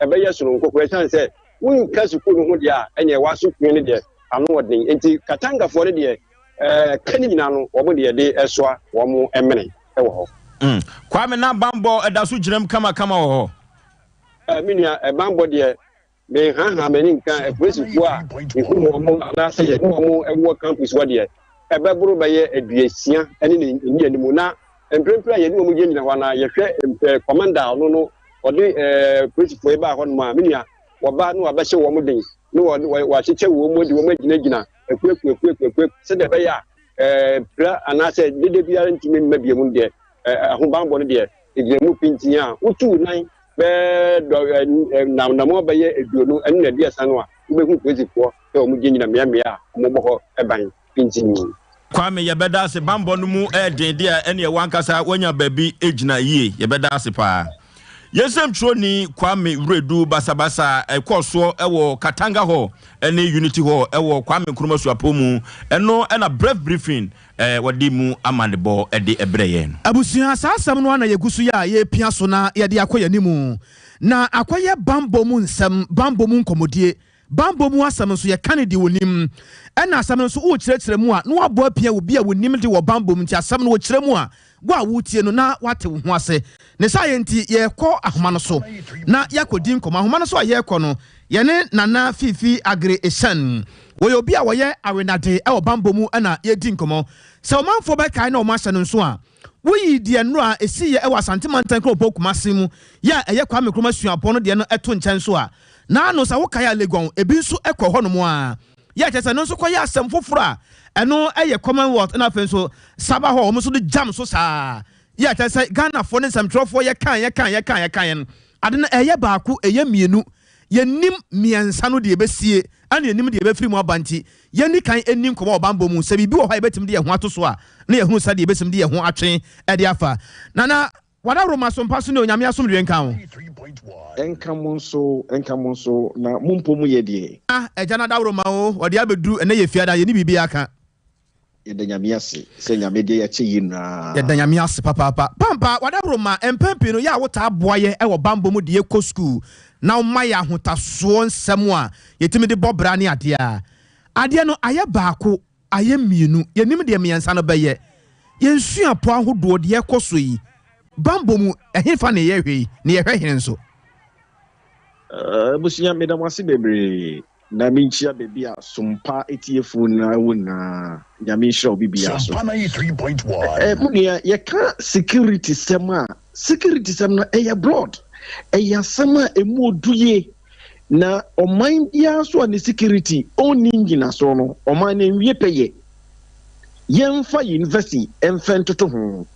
ɛbɛyɛ soronko koraa ɛsiane sɛ wonka sukuu no ho deɛ a, ɛneɛ w'asotwe no deɛ ano wɔ den. Enti Katangafoɔ no deɛ ɛɛ ka ne nyinaa no wɔn deɛ de soa wɔn mene wɔ hɔ. Mm. Kwame, na banbɔ ɛda so gyinam kamakama wɔ hɔ? Ɛɛ me nua, ɛbanbɔ deɛ menhaahaa m'ani nka apolisifoɔ a mehu wɔn anaasɛ yɛne wɔn wɔ campus hɔ deɛ, ɛbɛboro bɛyɛ aduasia ne ne nnianim. Na mprempren a yɛne wɔn gyinagyina hɔ anaa yɛhwɛ commander a ɔno no ɔde polisifoɔ yi baa hɔnom a, me nua, wɔba na wɔabɛhyɛ wɔn den na wɔakyekyɛ wɔn mu de wɔn agyinagyina akuakuakuakuakuo sɛdeɛ ɛbɛyɛ a pira anaasɛ dede biara ntumi mma bio mu deɛ, ahobammɔ no deɛ, ɛgyina mu pintinn a wotu nan bɛyɛ dɔ ɛ nnamnam bɛyɛ 20 ne 30 no a, wobɛhu polisifoɔ sɛ wɔgyinagyina mmeammea a wɔbɔ hɔ ban pintinn. Kwame, yɛbɛda ase. Bammɔ no mu yɛ den deɛ a, ɛneɛ w'ankasa woanya baabi gyina yie. Yɛbɛda ase paa. Yɛn nsɛmtwerɛni Kwame Wiredu basabasa a ɛkɔɔ soɔ wɔ Katanga Hall ne Unity Hall wɔ Kwame Nkrumah Suapɔn mu, ɛno na Bref Briefing wɔde mu amanebɔ de brɛ yɛn. Abusua, saa asɛm no ara na yɛgu so yɛ a yɛrepia so na yɛde akɔ yɛn anim. Na akɔyɛ bammɔ mu nsɛm, bammɔ mu nkɔmmɔdie, bammɔ mu asɛm nso yɛka no deɛ ɔnim. Ɛna asɛm no nso worekyerɛkyerɛ mu a na woabɔ apia obi a ɔnim de wɔ bammɔ mu nti asɛm no wɔkyerɛ mu a wo a woretie no na woate wo ho ase. Ne saa yɛ nti yɛrekɔ ahoma no so na yɛakɔdi nkɔmmɔ. Ahoma no so a yɛrekɔ no, yɛne Nana Fiifi Aggrey Essien, wɔyɛ obi a wɔyɛ awenade wɔ bammɔ mu na yɛredi nkɔmmɔ. Sɛ ɔmanfoɔ bɛkae na wɔahyɛ no nso a, woyii deɛ nnora a ɛsiiɛ wɔ Asante Mantam Kuropɔn Kumase mu yɛ a ɛyɛ Kwame Nkrumah Suapɔn no deɛ no to nkyɛn nso a, Naano sɛ wokae a Legon ebi nso kɔ hɔnom a, yɛ kyerɛ sɛ ɛno nso kɔyɛ asɛm foforɔ a ɛno yɛ Commonwealth ɛna afei nso Saba hɔ wɔn nso de jam so saa yɛ kyerɛ sɛ Ghanafoɔ ne nsɛmtwerɛfoɔ yɛkae yɛkae yɛkae yɛkae no ade no ɛyɛ baako ɛyɛ mmienu yɛnnim mmiɛnsa no deɛ ɛbɛsie ɛna yɛnnim deɛ ɛbɛfiri mu aba nti yɛnni kan nni nkɔmmɔ wɔ banbɔ mu sɛ biribi wɔ hɔ a yɛbɛtumi de yɛn ho ato so a na yɛhunu sɛdeɛ yɛbɛtumi de yɛn ho atwe de afa Nana W'adaworoma so mpa so ne Onyame asomdwoeɛ nka wo. Ɛnka mo nso, ɛnka mo nso, na mo mpo mo yɛ deɛ. Agya no adaworoma o, ɔde abɛduru, ɛnnɛ yɛ fiada, yɛnni biribiara ka. Yɛda Nyame ase sɛ Nyame de akyɛ yɛn nyinaa. Yɛda Nyame ase papaapa. Pampa, w'adaworoma, mpɛn pii no yɛ a wotaa boa yɛ wɔ banbɔ mu de yɛ kɔ sukuu na woma yɛ ahotasoɔ nsɛm a yɛtumi de bɔ bra ne adeɛ a. Adeɛ no ayɛ baako. Ayɛ mmienu, yɛnnim deɛ mmiɛnsa no bɛyɛ. Yɛn suapɔ ahodoɔ, deɛ ɛrekɔ so yi, bammɔ mu, ɛhefa na yɛrehwɛ yi, na yɛhwɛ hene nso? Abusua meda mo ase bebree na menkyia baabi a Sompa atiefoɔ nyinaa wɔ nyinaa. Nyame nhyira obi biara so. Mo nua yɛka security sɛm a, security sɛm no ɛyɛ broad. Ɛyɛ asɛm a ɛmu ɔdu yie. Na ɔman biara nso a ne security ɔnni ngyinasoɔ no, ɔman no nwie pɛyɛ. Yɛmfa university mfɛ ntoto ho.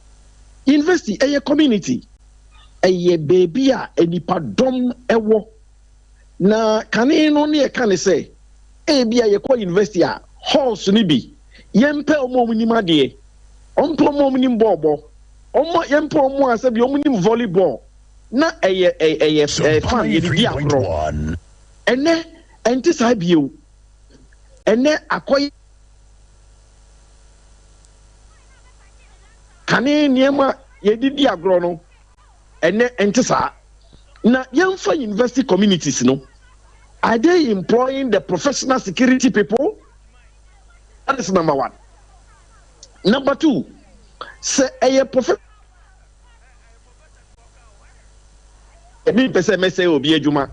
University ɛyɛ community, ɛyɛ baabi a nnipadɔm wɔ. Na kane no ne yɛka ne sɛ, ebia yɛkɔ university a, halls no bi, yɛmpɛ wɔn a wɔnim adeɛ, wɔmpɛ wɔn a wɔnim bɔɔlbɔ, wɔn yɛmpɛ wɔn a sɛbi wɔnim volleyball. na ɛyɛ ɛyɛ ɛyɛ fan yɛde di agorɔ ɛnɛ ɛnte saa bio ɛnɛ akɔyɛ kane nneɛma yɛde di agorɔ no ɛnɛ ɛnte saa na yɛmfa university communities no are they employing the professional security people that is number one number two sɛ ɛyɛ professional Mempɛ sɛ mɛsɛe obi adwuma.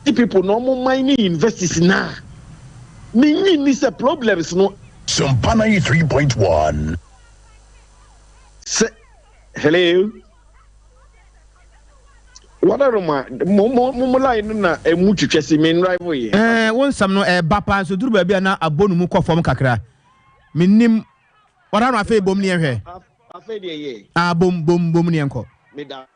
People na ɔmo man ne universities na menyi nni sɛ problems no. Sompa 93.1. Sɛ hello. Wadaroma mo mo mo line no na emu twitwa si me nrive yɛ. Ɛɛ wo nsɛm no ɛɛba paa nso duru baabi a na abɔ no mu kɔ fam kakra. Mennim. Ɔda no afei bom ne yɛnhwɛ. Afei deɛ yɛ. Ah bom bom bom ne yɛnkɔ. Meda.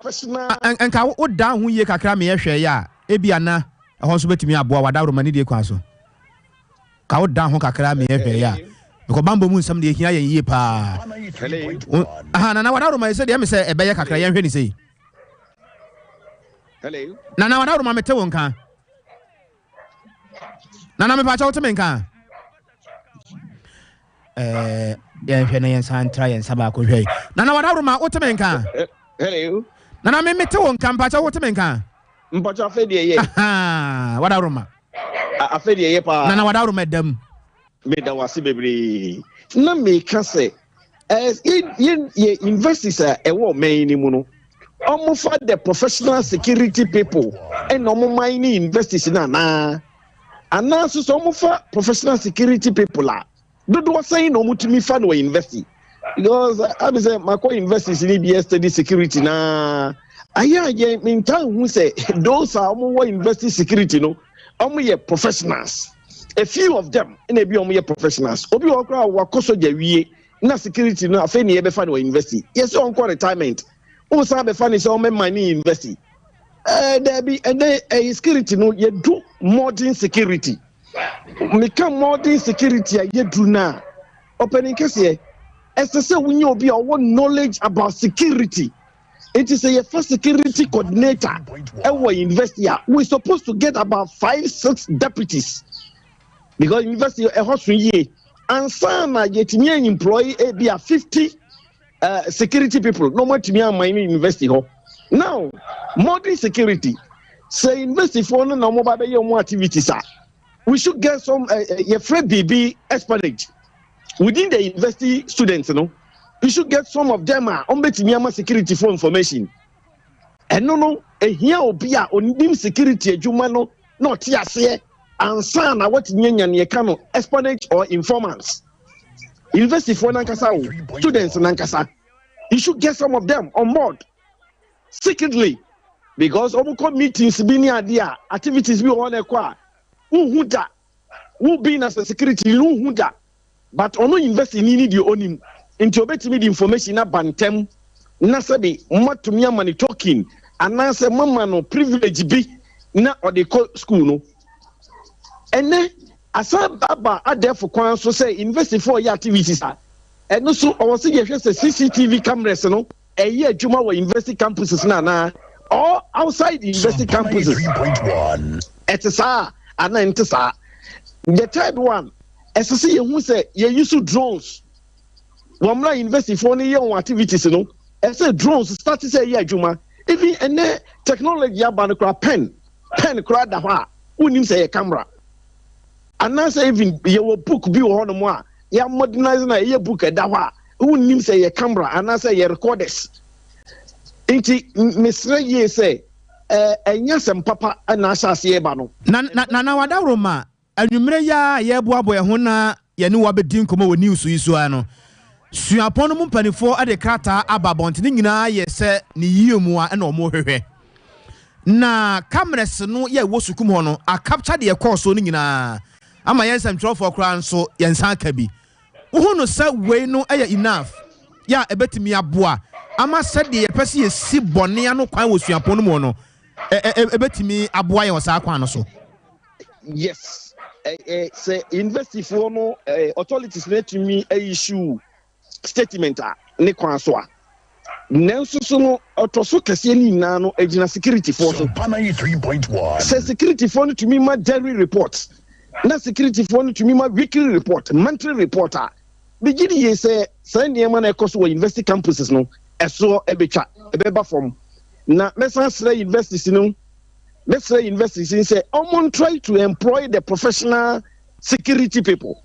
Nka wo da ho yie kakra me yɛhwɛ yɛ a ebi ana ɛhɔ nso bɛtumi aboa w'adaworoma ne die kwan so. Ka wo da ho kakra me yɛhwɛ yɛ a. Because bambɔ mu nsɛm deɛ ehia yɛn yie paa. Aha nana w'adaworoma yɛ sɛ deɛ me sɛ ɛbɛyɛ kakra yɛnhwɛ ne sei. Nana w'adaworoma mete wo nka. Nana mepakyɛ wote me nka? Eh, Yɛnhwɛ na yɛnsan ntra yɛn nsa baako hwɛ yi. Nana Wadaworoma, wote me nka? Hello. Nana me mete wo nka, mpakyɛ wote me nka? Mpakyɛ afei deɛ yɛ. Ahaa, Wadaworoma. Afei deɛ yɛ paa. Nana Wadaworoma ɛda mu. Meda wo ase bebree. Na meka sɛ, yɛ yɛ universities a ɛwɔ ɔman yi no mu no, wɔfa the professional security people ɛna wɔn man ne universities no anaa? Anaa nso sɛ wɔfa professional security people a, dodoɔ sɛn na wɔtumi fa no wɔ university? Because abi sɛ makɔ universities ni bi study security na ayɛ a yɛ mentaa nhu sɛ those a wɔwɔ university security no wɔn yɛ professionals. A few of them na ebi wɔn yɛ professionals. Obi wɔ hɔ koraa wakɔ sogya wie na security no afei ne yɛbɛfa no wɔ university. Yɛsɛ ɔnkɔ retirement. Wosan bɛfa ne sɛ ɔmɛma ne university. Ɛɛ daabi, ɛnɛ ɛyɛ security no yɛdu modern security. Meka modern security a yɛduru no a, ɔpanin kɛseɛ, ɛsɛ sɛ wonya obi a ɔwɔ knowledge about security. Nti sɛ yɛfa security coordinator ɛwɔ university a, we supposed to get about 5, 6 deputies because university ɛhɔ so yie. Ansa na yɛtumi employ ebi a 50 security people na wɔn atumi aman ne university hɔ. Now modern security, sɛ university foɔ no na wɔn ba bɛyɛ wɔn activities a, we should get some yɛfrɛ biribi espionage within the university students no. You should get some of them a wɔn bɛtumi ama security for information. Ɛno no ehia obi a onim security adwuma no na ɔte aseɛ ansa na wɔtumi anya nea ɛka no espionage or informants. University foɔ nankasa o, students nankasa, you should get some of them on board secretly because wɔn kɔ meetings bi ne adeɛ a, activities bi wɔ hɔ na ɛkɔ a wohu da, wo being as a security wohu da, but ɔno university ni ni deɛ onim nti obetumi de information aba ntɛm na sɛbi moatumi ama no token anaasɛ moama no privilege bi na ɔde kɔ school no. Ɛnɛ asan aba adɛɛfo kwan so sɛ university foɔ yɛ activities a, ɛno so ɔwɔ sɛ yɛhwɛ sɛ CCTV cameras no ɛyɛ adwuma wɔ university campuses no anaa or outside university campuses. Ɛte saa anaa ɛnte saa? The third one, ɛsɛ sɛ yɛhu sɛ yɛyi so drones wɔn mmerɛ university foɔ no yɛ wɔn activities no. Ɛsɛ drones start sɛ ɛyɛ adwuma. Even ɛnɛ technology aba no koraa, pen koraa da hɔ a wonnim sɛ ɛyɛ camera, anaasɛ even yɛwɔ book bi wɔ hɔnom a yɛ modernize na ɛyɛ book ɛda hɔ a wonnim sɛ ɛyɛ camera anaasɛ ɛyɛ recorders. Nti mesrɛ yie sɛ ɛnyɛ asɛm papa na ahyɛ aseɛ ba no. Na na Nana Wadaworoma, anwummerɛ yi ara a yɛreboaboa yɛn ho na yɛne wo abɛdi nkɔmmɔ wɔ news yi so ara no, suapɔn no mu mpanimfoɔ de krataa aba abɔnten, ne nyinaa yɛ sɛ ne yie mu a ɛna wɔrehwehwɛ. Na cameras no yɛ ɛwɔ sukuu mu hɔ no acapture deɛ ɛkɔɔ so no nyinaa ama yɛn nsɛmtwerɛfoɔ koraa nso yɛn nsa aka bi. Wohu no sɛ wei no yɛ enough yɛ a ɛbɛtumi aboa ama sɛdeɛ yɛpɛ sɛ yɛsi bɔne ano kwan wɔ suapɔn no mu no, ɛbɛtumi aboa yɛn wɔ saa kwan no so? Yes, sɛ university foɔ no authorities no atumi issue statement a ne kwan so a, nanso so no ɔtɔ so kɛseɛ no nyinaa no gyina security foɔ so. Sɛ security foɔ no tumi ma daily report na security foɔ no tumi ma weekly report, monthly report a, megye di yie sɛ saa nneɛma na ɛkɔ so wɔ university campuses no ɛsoɔ ɛbɛtwa, ɛbɛba fam. Na mɛsan srɛ universities no, mɛsrɛ universities no sɛ ɔmo try to employ the professional security people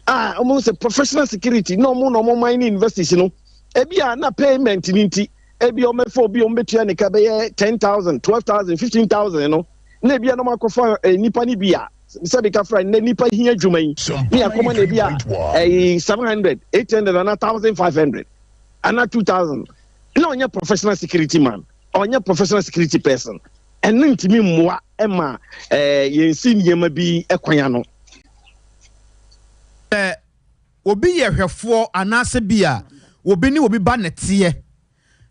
a ɔmo sɛ professional security na ɔmo na ɔmo man ne universities no. Ebi a na payment ni nti ebi ɔmo bɛfa obi ɔmo bɛtua ne ka bɛyɛ 10,000, 12,000, 15,000 no, na ebi a na ɔmo akɔfa nipa ni bi a sɛbi kafra nnɛ nipa hia adwuma yi ne akɔma na ebi a ɛyi 700, 800 ana 1500 ana 2000 na ɔnyɛ professional security man, ɔnyɛ professional security person. Ɛno ntumi mmoa ma yɛnsi nneɛma bi kwan ano. Sɛ obi yɛ hwɛfoɔ anaasɛ bi a obi ne obi ba nɛteɛ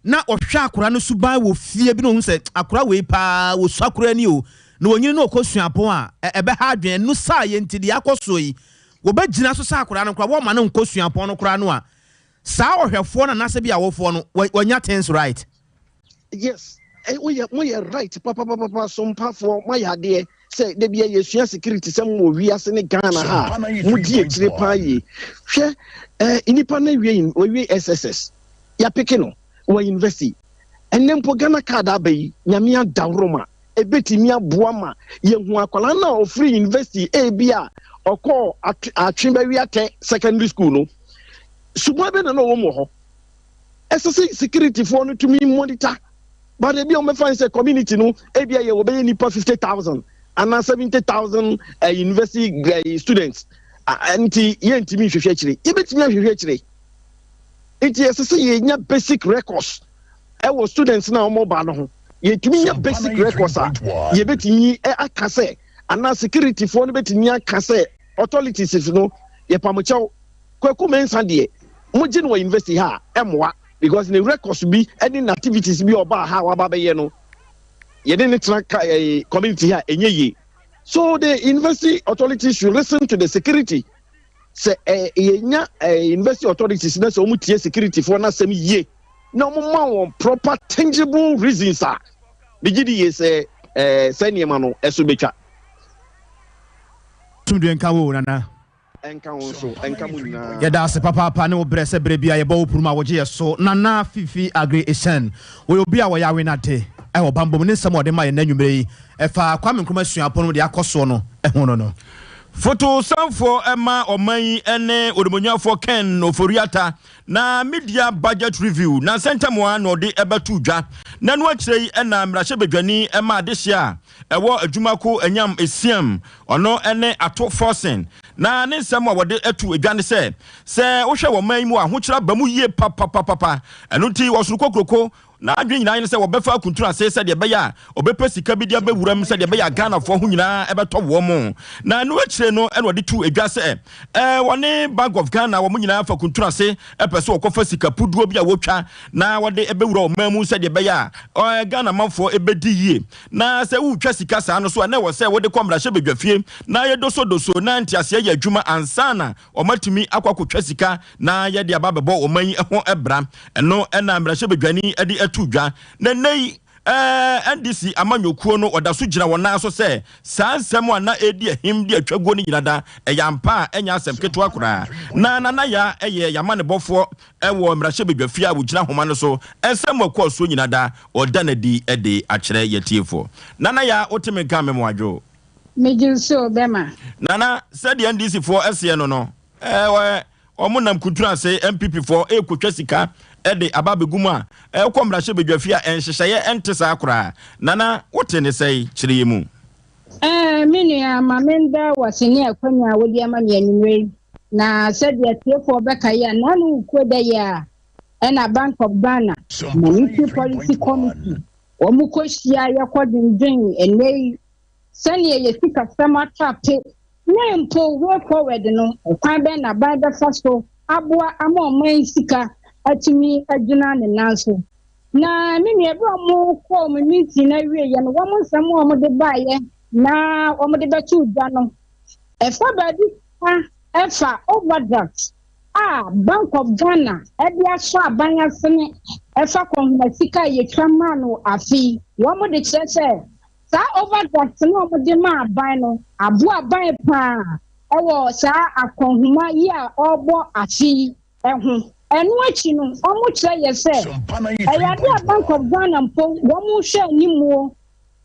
na ɔhwɛ akora no suban wɔ fie bi na ohun sɛ akora wei paa wɔsua akora ni o, na wɔnyini na ɔkɔ suapɔn a, ɛbɛha adwene. Ɛno saa yɛ nti deɛ akɔ soɔ yi wɔbɛgyina so sɛ akora no koraa wɔma no nkɔ suapɔn no koraa no a, saa ɔhwɛfoɔ no anaasɛ bi awofoɔ no wɔnya things right. Yes, woyɛ moyɛ right papapapa. Sompafoɔ moayɛ adeɛ. sɛ da bia yɛsua security sɛm wɔ wiase ne Ghana ha a, modi akyire paa yie. Hwɛ, eh, nnipa no awie, wawie SSS, yɛapeke no wɔ university. Ɛnnɛ mpo Ghana card aba yi, Nyame adaworo ma ɛbɛtumi aboa ma yɛhu akwadaa no a ɔfiri university ebi a ɔkɔɔ atwe bɛwe atɛ secondary school no, suban bɛ na na ɔwɔ mu wɔ hɔ. Ɛsɛ sɛ securityfoɔ no tumi monitor, but ebi a wɔbɛfa sɛ community no ebi a yɛ wɔbɛyɛ nipa 50,000 anaa 70,000 university students, nti yɛntumi nhwehwɛ akyire, yɛbɛtumi ahwehwɛ akyire. Nti ɛsɛ sɛ yɛnya basic records ɛwɔ students na wɔn ba no ho. Yɛtumi nya basic records a, yɛbɛtumi aka sɛ anaa securityfoɔ no bɛtumi aka sɛ authorities no, yɛpamokyɛw, Kwaku Mensah deɛ, mogye no wɔ university ha a, ɛmmoa because ne records bi ne n'activities bi a ɔbaa ha a waba abɛyɛ no, yɛne ne tena ka community ha ɛnyɛ yie. So the university authorities should listen to the security. Sɛ yɛnya university authorities na sɛ wɔn tie security foɔ n'asɛm yie na wɔn ma wɔn proper tangible reasons a, megye di yie sɛ sɛ nneɛma no ɛso betwa. Tumdue nka wo Nana. Ɛnka wo nso, ɛnka mo nyinaa. Yɛda ase papaapa ne wo brɛ sɛ berɛ biara yɛbɔ wo pono mu a wogye yɛ so. Nana Fifi Aggrey Essien, wɔyɛ obi a wɔyɛ awenade wɔ bammɔ mu ne nsɛm a ɔde ma yɛn nnɛ anwummerɛ yi ɛfa Kwame Nkrumah Suapɔn mu deɛ akɔ soɔ no ho no no. Fotosanfoɔ ma ɔman yi ne Onimuonyamfoɔ Ken Ofori-Atta na Media Budget Review nansa ntam ara na ɔde bɛto dwa. Na ɛno akyire yi na mmarahyɛbadwani ma adehyeɛ a ɛwɔ Adwumako Anyam Esiam, ɔno ne Ato Forson. Na ne nsɛm a wɔde to dwa ne sɛ, sɛ wohwɛ wɔ ɔman yi mu a, ahokyerɛ aba mu yie papapapapa. Ɛno nti wɔsoro kokuroko. N'adwene nyinaa ne sɛ wɔbɛfa akuntunu ase sɛdeɛ ɛbɛyɛ a ɔbɛpɛ sika bi de abɛwura mu sɛdeɛ ɛbɛyɛ a Ghanafoɔ ho nyinaa bɛtɔ wɔn. Na ɛno akyire no na ɔde too dwa sɛ wɔne Bank of Ghana wɔn nyinaa fa kuntunu ase pɛ sɛ wɔkɔfa sika puduo bi a wɔtwa na wɔde bɛwura ɔman mu sɛdeɛ ɛbɛyɛ a Ghana manfoɔ bɛdi yie. Na sɛ woretwa sika saa no so a, na ɛwɔ sɛ wode kɔ mmarahyɛbadwafie na yɛdosodoso na nteaseɛ yɛ adwuma ansa na wɔatumi akɔ akɔtwa sika na yɛde aba abɛbɔ ɔman yi ho bra. Ɛno na mmarahyɛbadwani de ato dwa. Na nnɛ yi, NDC amanyɔkuo no wɔda so gyina wɔn nan so sɛ saa nsɛm a na ɛredi ahim de atwa guo no nyina da ɛyɛ ampa a ɛnyɛ asɛm ketewa koraa. Na Nana Yaa yɛ yɛn amanebɔfoɔ wɔ mmarahyɛbadwafie a wɔgyina ahoma no so nsɛm a ɛkɔɔ soɔ nyina da ɔda no adi de akyerɛ yɛn atiefoɔ. Nana Yaa wote me nka a me moadwo. Megye wo so bɛma. Nana, sɛdeɛ NDC foɔ seɛ no no, ɛɛ wɔn nam kuntunu ase, NPP foɔ ɛrekɔtwa sika de aba abɛgu mu a, ɛrekɔ mmarahyɛbadwafie a, nhyehyɛeɛ nte saa koraa. Nana, wote ne sɛe? Kyerɛ yɛn mu. Ɛɛ, me nua, ma menda wo ase ne akwanya a wode ama me anwummerɛ yi. Na sɛdeɛ atiefoɔ bɛkae a, Nanu Wukuo da yi a ɛna Bank of Ghana Monetary Policy Committee wɔn kɔhyia yɛkɔdwendwen ɛnnɛ yi sɛdeɛ yɛ sikasɛm atɔ ape ne mpo way forward no, ɛkwan bɛn na aban bɛfa so aboa ama ɔman sika atumi agyina ne nan so. Na me nua, ɛberɛ a wɔkɔɔ wɔn meeting no awieeɛ no, wɔn nsɛm a wɔde baeɛ na wɔde bɛtoo dwa no, ɛfa baabi ka ɛfa overdraft a Bank of Ghana de asɔ aban asene ɛfa kɔnhoma sika a yɛtwa maa no afe yi. Wɔde kyerɛ sɛ saa overdraft no a wɔde maa aban no aboa aban paa wɔ saa akɔnhoma yi a ɔrebɔ afe yi ho. Ɛno akyi no, wɔkyerɛ yɛ sɛ ɛyɛ ade a Bank of Ghana mpo wɔhwɛ animuo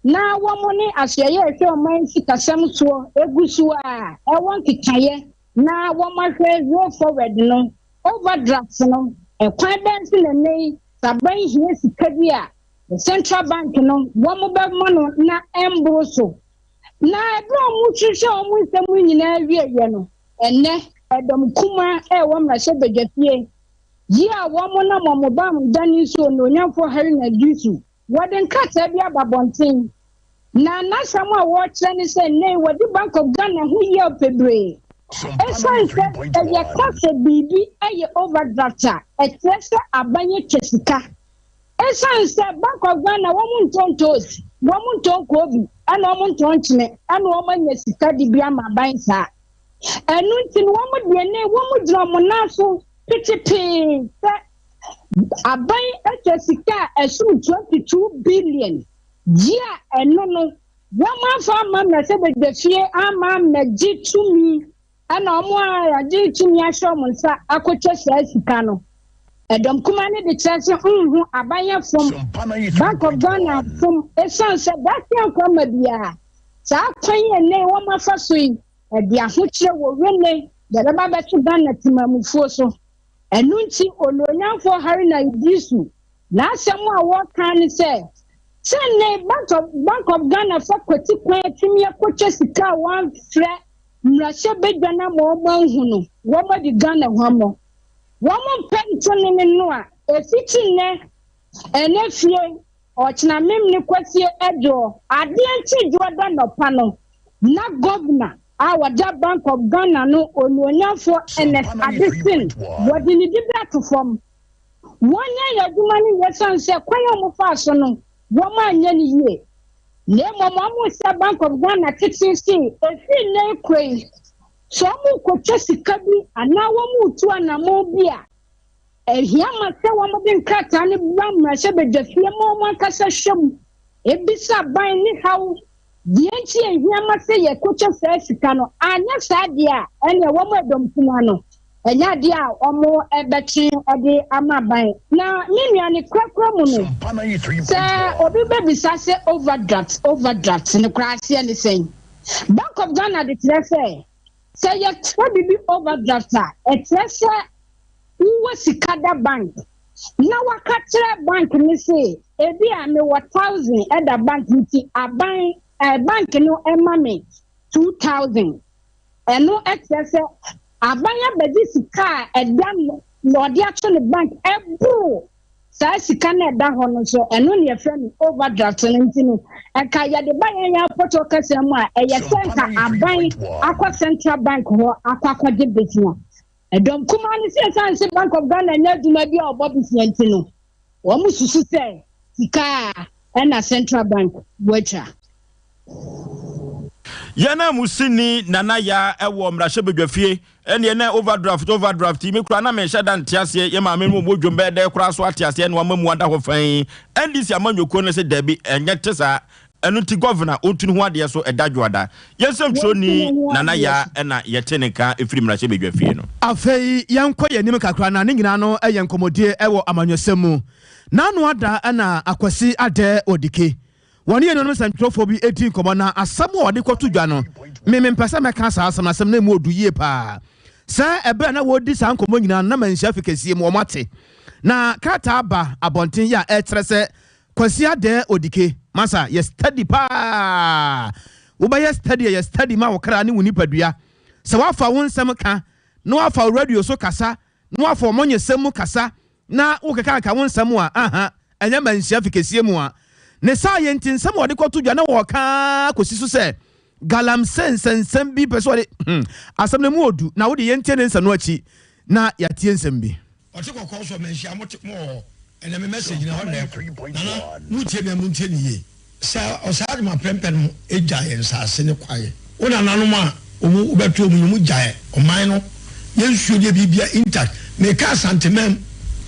na wɔn ne asoɛeɛ a ɛhwɛ ɔman sikasɛm soɔ gu so a ɛwɔ nkekaeɛ na wɔahwɛ way forward no, overdraft no, ɛkwan bɛn so na nnɛ yi sɛ aban hia sika bi a the central bank no wɔbɛma no na ɛmboro so. Na ɛberɛ a wɔhwehwɛ wɔn nsɛm nyinaa wieeɛ no, ɛnnɛ ɛdɔm kumaa a ɛwɔ mmarahyɛbadwafie yi a wɔnam wɔn bam dane nsuo no Onyamfoɔ Haruna Iddrisu, wɔde nkrataa bi aba abɔnten. Na n'asɛm a wɔrekyerɛ ne sɛ nnɛ yi wɔde Bank of Ghana ho yaw bebree. Esiane sɛ sɛ yɛka sɛ biribi yɛ overdraft a, ɛkyerɛ sɛ aban atwa sika. Esiane sɛ Bank of Ghana wɔn ntɔ ntoosi, wɔn ntɔ nkoobi, ɛna wɔn ntɔ nkyene, ɛna wɔn anya sika de bi ama aban saa. Ɛno nti no wɔn deɛ nnɛ yi wɔn gyina wɔn nan so petepee sɛ aban atwa sika a ɛsom 22 billion. Gye a ɛno no, Wɔamfa amma mmarahyɛbadwafie amma ammɛgye tumi ɛna wɔn a wɔagye tumi ahyɛ wɔn nsa akɔtwa saa sika no. Ɛdɔm kumaa no de kyerɛ sɛ nhu aban fom, Bank of Ghana fom, esiane sɛ daakye ankɔ ama biara. Saa kwan yi a nnɛ yi wɔafa so yi, ɛde ahokyerɛ wɔ wene deɛ ɛbɛba abɛto Ghana temanmufoɔ so. Ɛno nti, Onuonyamfoɔ Haruna Iddrisu n'asɛm a wɔka ne sɛ, sɛ nnɛ yi Bank of, Bank of Ghana fa kwati kwan atumi akɔtwa sika a wɔamfrɛ mmarahyɛbadwa no ama wɔanhu no, wɔadi Ghana hwammɔ. Wɔmpɛ ntwonene no a, ɛfiti nnɛ, ɛnnɛ fie, ɔkyena Memene Kwasie Adwoɔ, adeɛ nkye dwoɔ da nɔpa no, na Gɔvena a ɔda Bank of Ghana no Onuonyamfoɔ Ernest Addison, wɔde ne dibere ato fam. Wɔnyɛɛ yɛn adwuma no yie ɛsiane sɛ kwan a wɔfaa so no, wɔanyɛ no yie. Na mmom wɔrehyɛ Bank of Ghana tete se ɛfiri nnɛ rekɔ yi, sɛ wɔrekɔtwa sika bi anaa wɔretu anammɔn bi a, ɛhia ma sɛ wɔde nkrataa no ba mmarahyɛbadwafie ma wɔn ankasa hwɛ mu, bisa aban ne haw deɛ nti a ɛhia ma sɛ yɛkɔtwa saa sika no. Anyɛ saa deɛ a, ɛnneɛ wɔn a ɛdɔm kumaa no, ɛnyɛ adeɛ a wɔbɛtwe de ama aban. Na me nua, ne korakora mu no, sɛ obi bɛbisa sɛ overdraft, overdraft no koraa aseɛ ne sɛn? Bank of Ghana de kyerɛ sɛ, sɛ yɛkyerɛ biribi overdraft a, ɛkyerɛ sɛ wowɔ sika da bank na waka kyerɛ bank no se ebi a mewɔ thousand ɛda bank nti aban eh, bank no ɛma me 2000. Ɛno ɛkyerɛ sɛ aban abɛgye sika a ɛda na ɔde ato ne bank ɛboro saa sika no a ɛda hɔ no nso, ɛno na yɛfrɛ no overdraft no. Nti no, ɛka yɛde ba yɛn yɛn apɔtɔ kasa mu a, ɛyɛ sɛ nka aban akɔ central bank hɔ akɔ akɔgye besia. Ɛdɔm kumaa no sɛ ɛsiane sɛ Bank of Ghana nyɛ adwuma bi a ɔbɔ besia nti no, wɔn susu sɛ sika a ɛna central bank wɔatwa. Yɛn ananmusini Nana Yaa wɔ mmarahyɛbadwafie ɛneɛ na overdraft overdraft yi me koraa na menhyɛ da nte aseɛ yɛ maame no ɔmɔ dwom bɛyɛ dɛ koraa so ate aseɛ na wama mu ada hɔ fann NDC amanyɔkuo no se dabi ɛnyɛ te saa ɛno nti gɔvena ɔntu ne ho adeɛ so ɛda dwoada yɛn nsɛmtwerɛni Nana Yaa ɛna yɛte ne nka ɛfiri mmarahyɛbadwafie no. Afei yɛnkɔ yɛn anim kakra na ne nyinaa no yɛ nkɔmmɔdie wɔ amanyɔsɛm mu. N'ano ada na Akwasi Adɛ Odike Wɔne yɛn nuanom nsɛntwerɛfoɔ bi dii nkɔmmɔ, na asɛm a wɔde kɔto dwa no, me mempɛ sɛ mɛka saa asɛm no, asɛm no emu ɔdu yie paa. Sɛ ɛberɛ a na wɔredi saa nkɔmmɔ nyinaa no, na manhyia fi kɛseɛ mu, wɔate. Na krataa ba abɔnten yi a ɛkyerɛ sɛ Kwasi Adɛɛ Odike, masa, yɛ study paa. Wobɛyɛ study a, yɛ study ma wo kra ne wo nipadua. Sɛ woafa wo nsɛm ka, na woafa wo radio so kasa, na woafa ɔmɔnyɛsɛm mu kasa, na wokekaka wo nsɛm a, aha, ɛnyɛ manhyia fi kɛseɛ mu a. Ne saa yɛ nti, nsɛm a wɔde kɔto dwa na wɔka ara kɔsi so sɛ galamsey nsɛnsɛm bi pɛ sɛ wɔde, hmm, asɛm no mu ɔdu, na wode yɛntie ne nsɛm no akyi na yɛatie nsɛm bi. Ɔte kɔkɔɔ so manhyia mo te mo wɔ hɔ ɛnɛ me message no ɛhɔ na ɛkɔ Nana mo tie me a mo ntie no yie. Sɛ ɔsaa de ma prɛmpɛ no gya yɛn nsaase ne kwaeɛ. Wo nananom a wɔn wobɛto wɔn yi wɔn gyaɛ ɔman no yɛn nsuo deɛ biribia intact. Meka Asanteman mu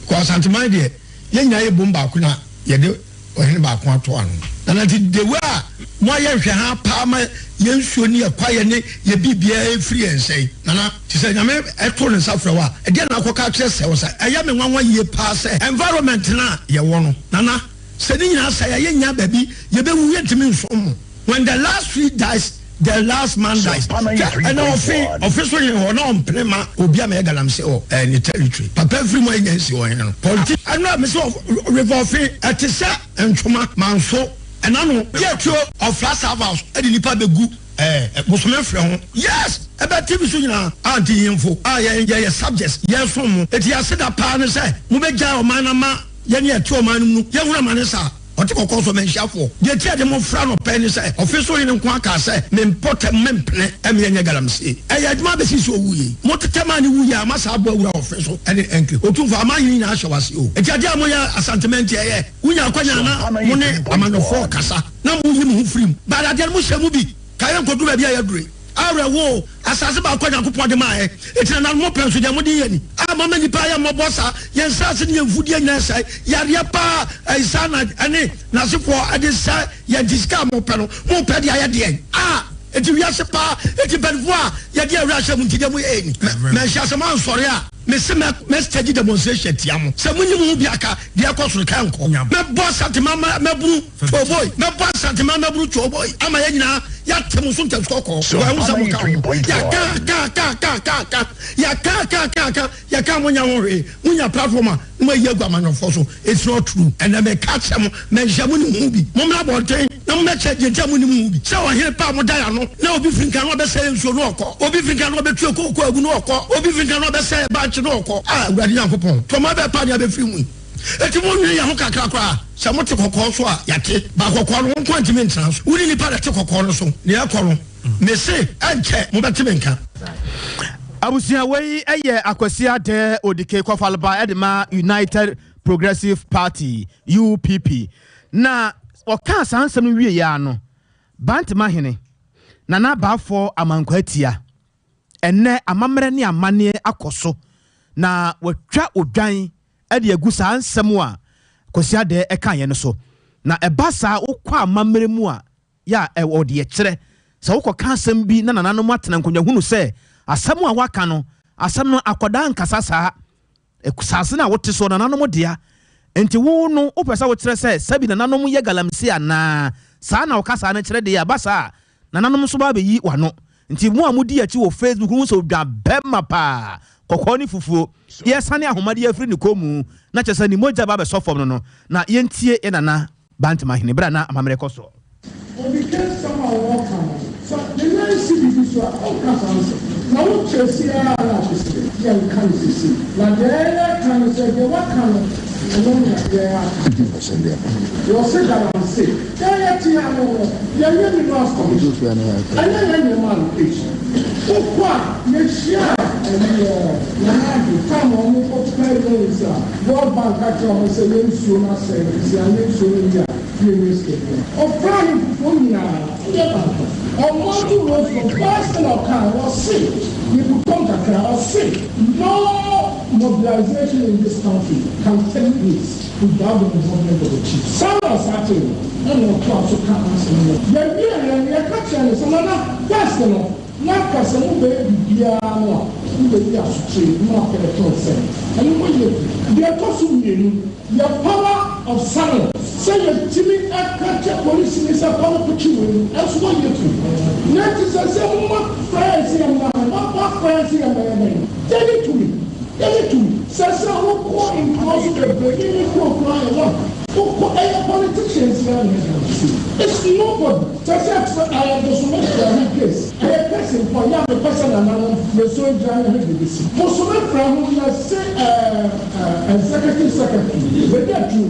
because Asanteman deɛ yɛn nyinaa yɛ bom baako na yɛde ɔhene baako ato ano. Nana nti the way a mo ayɛ nhwɛhaa paa ma yɛn nsuo ne yɛn kwaeɛ ne yɛn biribiara ɛfiri yɛn nsa yi Nana te sɛ Nyame ɛto ne nsa frɛ wo a ɛdeɛn na akɔka akyerɛ sɛ wo sɛ ɛyɛ me nwanwa yie paa sɛ environment no a yɛwɔ no Nana Sɛ ne nyinaa sɛe a, yɛnnya baabi, yɛbɛwu, yɛntumi nsom mo. When the last tree dies, the last man dies. Hwɛ, ɛnɛ ɔfe, ɔfe so hene hɔ, na ɔmpene ma obi a mɛyɛ galamsey wɔ eh, ne territory. Papa firi mu a yɛnya nsi ɔhene no. Politi, ɛno a mese river ɔfe, ɛte sɛ ntwoma, manso, ɛna no, yɛ tuo, ɔfra serve house, ɛde nipa bɛgu eh, bosome frɛ ho. Yes! Ɛbɛ TV so nyinaa, a nti nhemfo a yɛn yɛyɛ subjects, yɛsom mo. Eti yɛn aseda paa ne sɛ, mobɛgyae ɔman no ama Yɛn a yɛte ɔman no mu no, yɛhunu amane saa. Ɔte kɔkɔɔ so manhyiafoɔ. Deɛ enti a yɛde mo fra anɔpa yi ne sɛ, ɔfe so hene nko ara kaa sɛ, Me mpɔtam mempene mma yɛnyɛ galamsey. Ɛyɛ adwuma abɛsi sɛ ɔwuiɛ yi. Mo tetɛ maa no wuiɛ a, ama saa aboa wura ɔfe so ne Enclave. Otumfoɔ, aman hene nyinaa hyɛ wo ase o. Enti adeɛ a moyɛ Asanteman nti ɛyɛ. Wonya akwanya a na mo ne amanyɔfoɔ kasa na moyi mo ho firi mu. But adeɛ no mohyɛ mu bi. Ka yɛnkɔduru baabi a yɛaduru yi. Awerɛhoɔ o, asase baako a Nyankopɔn de maa yɛn, enti nananom mo pɛ nso deɛ mode yɛ ni? A moama nnipa ayɛ mmɔbɔ saa, yɛn nsase ne yɛn mfudeɛ nyinaa sɛe, yareɛ paa a Isana ne n'asefoɔ de sɛe yɛn nti sika a mopɛ no, mopɛ de ayɛ deɛn? A enti wiase paa, enti mpanimfoɔ a yɛde yɛn werɛ ahyɛ mo nti deɛ moyɛ yɛ ni? Manhyia sɛ moansɔre a, mese mɛ mɛ stage demonstration atia mo, sɛ monni mo ho bi aka deɛ ɛkɔ so no, ka ɛnkɔ. Mɛbɔ Asantema mabunu. Twooboi, mɛbɔ Asantema mmabunu twooboi ama yɛn nyinaa yɛate mo so ntasu kɔkɔɔ. Wɔahu sɛ moka ho. Yɛaka, aka, aka, aka, aka, aka, yɛaka, aka, aka, aka, yɛka a monya ho hwee. Monya platform a na moayi agu amanyɔfoɔ so. It's not true. Ɛnnɛ meka akyerɛ mo, manhyia mo nim ho bi. Mommra abɔnten na mommɛkyerɛ deɛ nti a monim ho bi. Sɛ ɔhene pa a moda yɛn ano na obi firi nkan na ɔbɛsɛe yɛn nsuo na ɔkɔ. Obi firi nkan na ɔbɛtue kooko agu na ɔkɔ. Obi firi nkan na ɔbɛsɛe yɛn bankye na ɔkɔ. Ah, Awurade Nyankopɔn, tɔma bɛpa nea bɛfiri mu yi. Enti monnwene yɛn ho kakra koraa. Sɛ mote kɔkɔɔ so a, yɛate. Ba kɔkɔɔ no, wo nko ara ntumi ntena so. Wo ne nnipa na ɛte kɔkɔɔ no so. Nea ɛrekɔ no, mese, ɛnkyɛ mobɛte me nka. Abusua wei yɛ Akwasi Adeh Odike Kɔfalba de ma United Progressive Party, UPP. Na ɔkaa saa nsɛm no wieeɛ ara no, Bantama hene, Nana Baafoɔ Amankwaa Tia, ɛnnɛ amammerɛ ne amanneɛ akɔ so na watwa odwan de agu saa nsɛm a Kwasi Adeh kaeɛ no so. Na ɛba saa wokɔ amammerɛ mu a, yɛ a ɛwɔ deɛ ɛkyerɛ. Sɛ wokɔka asɛm bi na nananom atena nkonnwa hunu sɛ asɛm a woaka no, asɛm no akwadaa nkasa saa. Asase no a wote soɔ nananom dea. Nti wo no wopɛ sɛ wokyerɛ sɛ sɛbi nananom yɛ galamsey anaa? Saa na wo kasaa no kyerɛ deɛ a, ɛba saa a Nananom nso ba abɛyi w'ano. Nti mo a modi akyi wɔ Facebook no hu sɛ odwa bɛma paa, kɔkɔɔ ne fufuo. Yɛresane ahoma de afiri ne kɔn mu na kyerɛ sɛ ne mogya ba abɛsɔ fam no no, na yɛntie yɛn Nana Bantam Ahene berɛ a na amammerɛ kɔ soɔ. Obi ka nsɛm a wɔka no, sɛ ne nan si biribi so a, ɔnka saa nsɛm. Na wo kyerɛ ara na ɔte sɛ yɛnka no seesei. Na deɛ yɛreka ne sɛ, deɛ waka no, ɛno na yɛaka. Wɔse galamsey. Yɛn yɛte ano no, yɛyɛ minerals commission. Ɛnyɛ yɛn na ɛma allocation. Wokɔ a, yɛhyiaa ɛyi ɛɛ Nana Addo, time a wɔn kɔ pɛ loans a, World Bank ka kyerɛɛ wɔn sɛ yɛn nsuo no asɛe nti sɛ yɛanyɛ nsuo no yie a, yɛnnya sika biara. Ɔfrɛɛ ahemfofoɔ nyinaa, ɛnyɛ baako. Ɔmounte roads no, first thing a ɔkaeɛ, ɔse, mebutɔm kakra, ɔse, no mobilization in this country can take place without the involvement of the chiefs. Saa na ɔstartee no, ɛna ɔtoaa so kaa n'asɛm no. Yɛwieeɛ no, yɛka kyerɛɛ no sɛ, Nana, first no, na anka sɛ mobɛyɛ biribiara no a, mobɛyi asokyee na moapɛ ɛtɔ nsɛm. Ɛno moyɛ bi. Deɛ ɛtɔ so mmienu, yɛ power of summons, sɛ yɛtumi ka kyerɛ polisini sɛ kɔ no kɔkye wei no, ɛnso wɔyɛ bi. Na nti sɛsɛ moma frɛ yɛn sɛ yɛmmra ha, moafrɛ yɛn sɛ yɛmmɛyɛ dɛn? Yɛnni tumi. Yɛgye tom sɛ sɛ wokɔ nkuro so bebree ne ne kuro koraa yɛ one wokɔ ɛyɛ politicians yi ara na ɛyɛ galamsey it's nobody kyɛ sɛ fɛ ɛyɛ bosome frɛ ho case ɛyɛ case mpo a yɛ a mepɛ sɛ nananom yɛsɔ gyina ne ho de bɛsi bosome frɛ ho yɛse ɛɛ executive secretary bɛdi atuo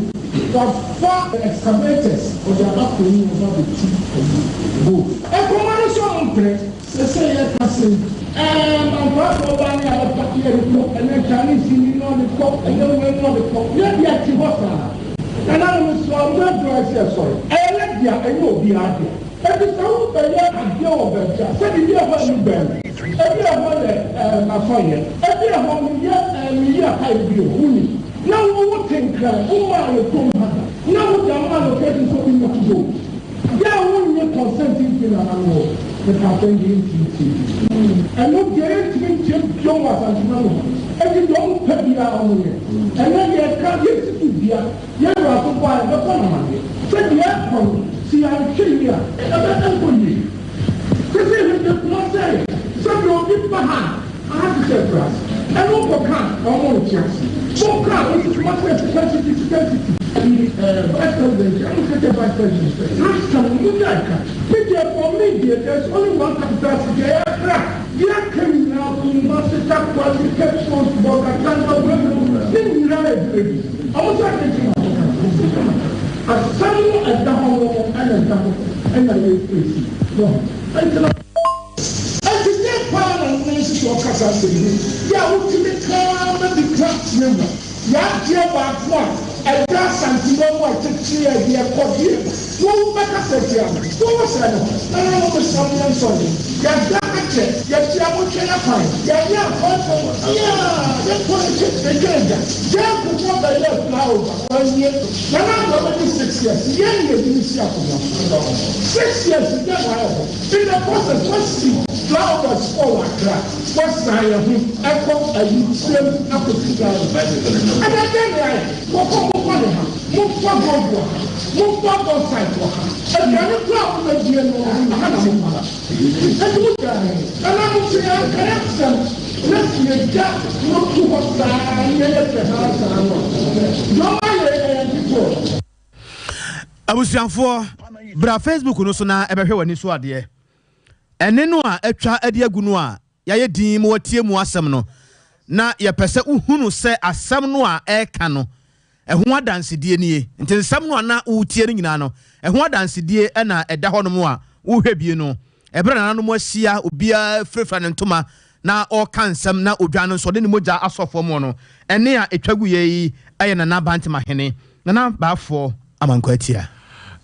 wafa excavators ɔde aba kuro yi mu ɔba bɛtu ayi gold nkɔmɔ no nso ɔmo mpene. Sesei yɛka se, Ɛɛ, mankwaafoɔ baa ne abɛpa yɛde kɔ, ɛnɛ Chinese ni na ɔde kɔ, ɛnɛ wei na ɔde kɔ. Yɛ dea te hɔ saa. Nananom mesrɛ wo, mo adwuma ne sɛ yɛsɔre. Ɛyɛ yɛ dea, ɛnyɛ obiara dea. Enti sɛ worebɛyɛ adeɛ wɔ baabi a, sɛdeɛ ebi wɔ hɔ a ɛni bɛn me, ebi wɔ hɔ yɛ ɛɛ m'asɔyɛ, ebi wɔ hɔ meyɛ ɛɛ meyi apaeɛ bio, wonim. Na wo wote Nkran, wommaa yɛ kurom ha da, na wode ama location sɛ obi mmɛto gold. Yɛ a wo nnye consent mfiri nana no hɔ mepaakyɛw ndeɛ yɛntumi ntie bio ɛno deɛ yɛntumi ntie bio wɔ Asantema mu ha enti deɛ ɔmo pɛ biara ɔmo nyɛ ɛnɛ yɛka yɛsi so dua yɛn wura so bɔ a yɛbɛbɔ no amaneɛ sɛ deɛ ɛkɔ no sɛ yɛanhwɛ yie a ɛbɛ ɛnkɔ yie sesei hwɛ Kumase ayɛ sɛdeɛ obi ba ha a Aha te sɛ akurase. Ɛno wokɔ ka a ɔmo nte ase. Mo ka a wosi Kumasi yɛ sika city sika city. Ɛyi ɛɛ vice president ɛmo ka kyerɛ vice president sɛ saa asɛm no mo gyae ka. Me deɛ for me deɛ there is only one capital city ɛyɛ Accra. Deɛ aka nyinaa Kumasi, Takoradi, Cape Coast, Bolgatanga, Wenu ne nyinaa yɛ villages. Ɔmo sɛ adi nti na ɔmo ka saa. Mese kama. Asɛm no ɛda hɔ no ɛna ɛda hɔ ɛna yɛ face. Wahu? Ɛnti na. Enti dɛn paa na wo nan si so ɔka saa asɛm yi? Yɛ a wotumi ka ara ma bi ka kyerɛ mu. Yɛ adeɛ baako a ɛda Asantema mu a ɛkyekyere yɛ deɛ ɛkɔ deɛ ɛba. Wo wobɛkasa atia no? Wo wo sɛɛ ne ho. Nananom mesrɛ mo yɛnsɔre. Yɛda. Akyɛ, yɛkyea mo twɛn akwan, yɛnyɛ akwantuo mu tiaa, yɛnkɔ akyi, yɛdwa agya. Gyaa Kufuor bɛyɛɛ flyover, wanwie. Nana Addo abɛdi 6 years, yɛn na yɛde no si akonnwa so. 6 years dɛn na wayɛ hɔ? In the process, wasi flyovers 4 wɔ Accra, wasan yɛn ho ɛkɔ ayi kyerɛm akɔsi flyover. Ɛnɛ dɛn na yɛayɛ? Kɔkɔ momfa ne ha, momfa gold wɔ ha, momfa bauxite wɔ ha, aduane koraa a mobɛdie no aha na momfa. Enti mogyaa yɛn, nananom sɛ yɛankae asɛm na sɛ yɛgya no to hɔ saa na yɛyɛ fɛ haa saa no a, deɛ ɔma yɛn ɛyɛ nketewa. Abusuafoɔ, bra Facebook no so na bɛhwɛ w'ani so adeɛ. Ɛnne no a atwa de agu no a yɛayɛ dinn ma woatie mu asɛm no, na yɛpɛ sɛ wohunu sɛ asɛm no a ɛreka no, ɛho adansedie nie. Nti nsɛm no a na woretie no nyinaa no, ɛho adansedie na ɛda hɔnom a worehwɛ bie no. Ɛberɛ a nananom ahyia, obiara firafira ne ntoma na ɔreka nsɛm na odwan no nso ɔde ne mogya asɔ fam no, ɛnne a ɛtwa guiɛ yi yɛ Nana Bantemahene, Nana Baafoɔ Amankwaatia.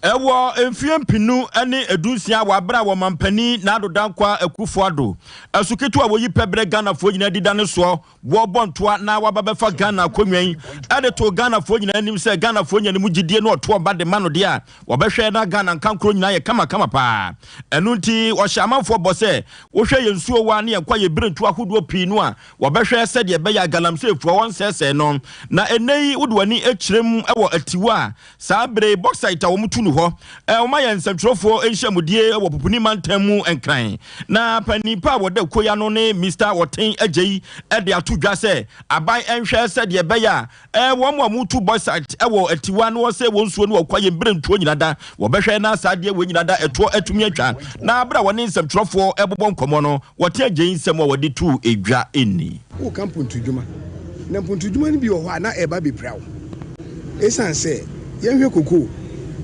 Ɛwɔ mfeɛ mpenu ne dunsia wɔ aberɛ a wɔmanpanin Nado Dankwa Akufo Addo ɛso ketewa a wɔyi pɛ berɛ Ghanafoɔ nyinaa dida ne soɔ wɔrebɔ ntoa na waba bɛfa Ghana akonnwa yi de too Ghanafoɔ nyinaa anim sɛ Ghanafoɔ nya ne mu gyidie na ɔto ɔba de ma no deɛ a wɔbɛhwɛ na Ghana nkankoro nyinaa yɛ kamakama paa. Ɛno nti ɔhyɛ amanfoɔ bɔ sɛ wohwɛ yɛn nsuowa ne yɛn kwaeɛ birentuo ahodoɔ pii no a Wɔbɛhwɛ sɛdeɛ ɛbɛyɛ a galamseyfoɔ wɔnsɛesɛe no. Na ɛnnɛ yi wode w'ani kyerɛ mu wɔ Atiwa a, saa berɛ yi bauxite a wɔtu no hɔ. Wɔayɛ nsɛntwerɛfoɔ nhyiamudie wɔ Pupuni mantam mu Nkran. Na panin pa a wɔda kuo yi ano ne Mister Ɔten Agyei de ato dwa sɛ aban nhwɛ sɛdeɛ ɛbɛyɛ a Ɛɛ, wɔn a wɔtu bauxite wɔ atiwa na wɔsɛe wɔn nsuo ne wɔn kwaeɛ mbirentuo nyina da, wɔbɛhwɛ na saa adeɛ wei nyina da ɛtoɔ atumi atwa. Na berɛ a wɔne nsɛmtwerɛfoɔ rebobɔ nkɔmmɔ no, wɔte agyei nsɛm a wɔde too dwa nni. Woka mpontodwuma, na mpontodwuma no bi wɔ hɔ a na ɛreba abɛpira wo. Esiane sɛ yɛnhwɛ cocoa,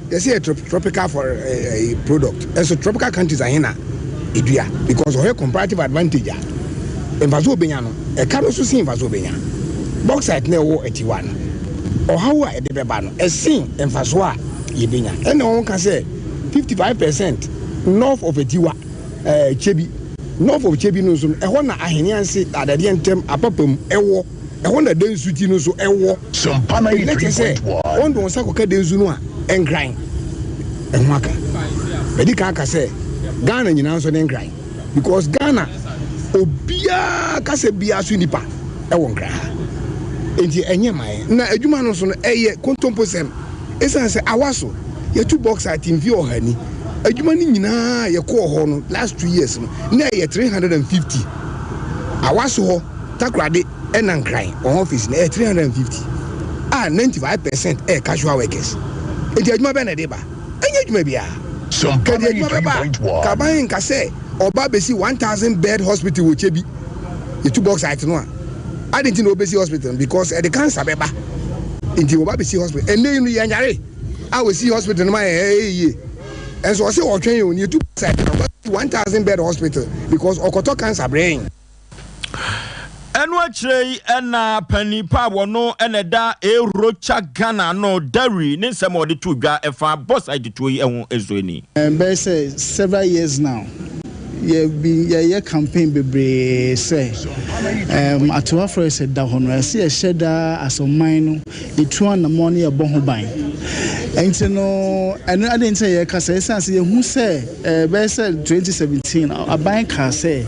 yɛsɛ yɛ tropical for eh, product, ɛnso tropical countries ahe na edua because ɔhwɛ comparative advantage a mfaso obenya no, ɛka no so sen mfaso obenya. Bauxite na ɛwɔ atiwa no, ɔhaw a ɛde bɛba no ɛsen mfaso a yɛbenya. Ɛna wɔn ka sɛ 55 percent north of atiwa eh, Kyebi, north of Kyebi no nso no, ɛhɔ na Aheneanse, Adadeɛ Ntɛm, Apapam ɛwɔ. Ɛhɔ na densu ti no nso wɔ. Enti na kyerɛ sɛ wɔde wɔn nsa kɔka densu no a, nkran ɛho aka. Madi kan aka sɛ Ghana nyinaa nso ne nkran because Ghana obiara kasa biara so nipa ɛwɔ nkran ha. Enti ɛnyɛ ma yɛn. Na adwuma no nso no ɛyɛ kontomposɛm. Esiane sɛ awa so yɛtu bauxite mfeɛ ɔha ni. Adwuma no nyinaa yɛkɔɔ hɔ no last 2 years no na ɛyɛ 350. Awa so hɔ Takoradi na Nkran wɔn office no ɛyɛ 350 a 95% ɛyɛ casual workers. Enti adwuma bɛn na ɛde ba? Ɛnyɛ adwuma biara. Ka ɛde adwuma bɛba a, ka aban nka sɛ ɔba abɛsi 1000 bed hospital wɔ Kyebi. Yɛtu bauxite no a, adɛn nti na wɔbɛsi hospital no? Because ɛde cancer bɛba. Nti wɔba abɛsi hospital. Ɛnnɛ yi no yɛnyare a wɔsi hospital no ma yɛn ɛyɛ yie. Ɛnso ɔse ɔtwɛn o, na yɛtu bauxite no a, ɔba abɛsi 1000 bed hospital because ɔkɔtɔ cancer brɛ yɛn. Ɛno akyire yi na panin pa a wɔno na ɛda A Rocha Ghana ano, Dawri, ne nsɛm a ɔde too dwa ɛfa bauxite tuo yi ho nso ni. Ɛbɛyɛ sɛ several years now yɛ been yɛyɛ campaign bebree sɛ um, Atewa Forest ɛda hɔ no ɛsɛ yɛhyɛ daa as ɔman no yɛtu anamɔn na yɛbɔ ho ban. Ɛnti no ɛno adɛn nti na yɛka sɛ ɛsiane sɛ yɛhu sɛ Ɛbɛyɛ sɛ 2017, aban kaa sɛ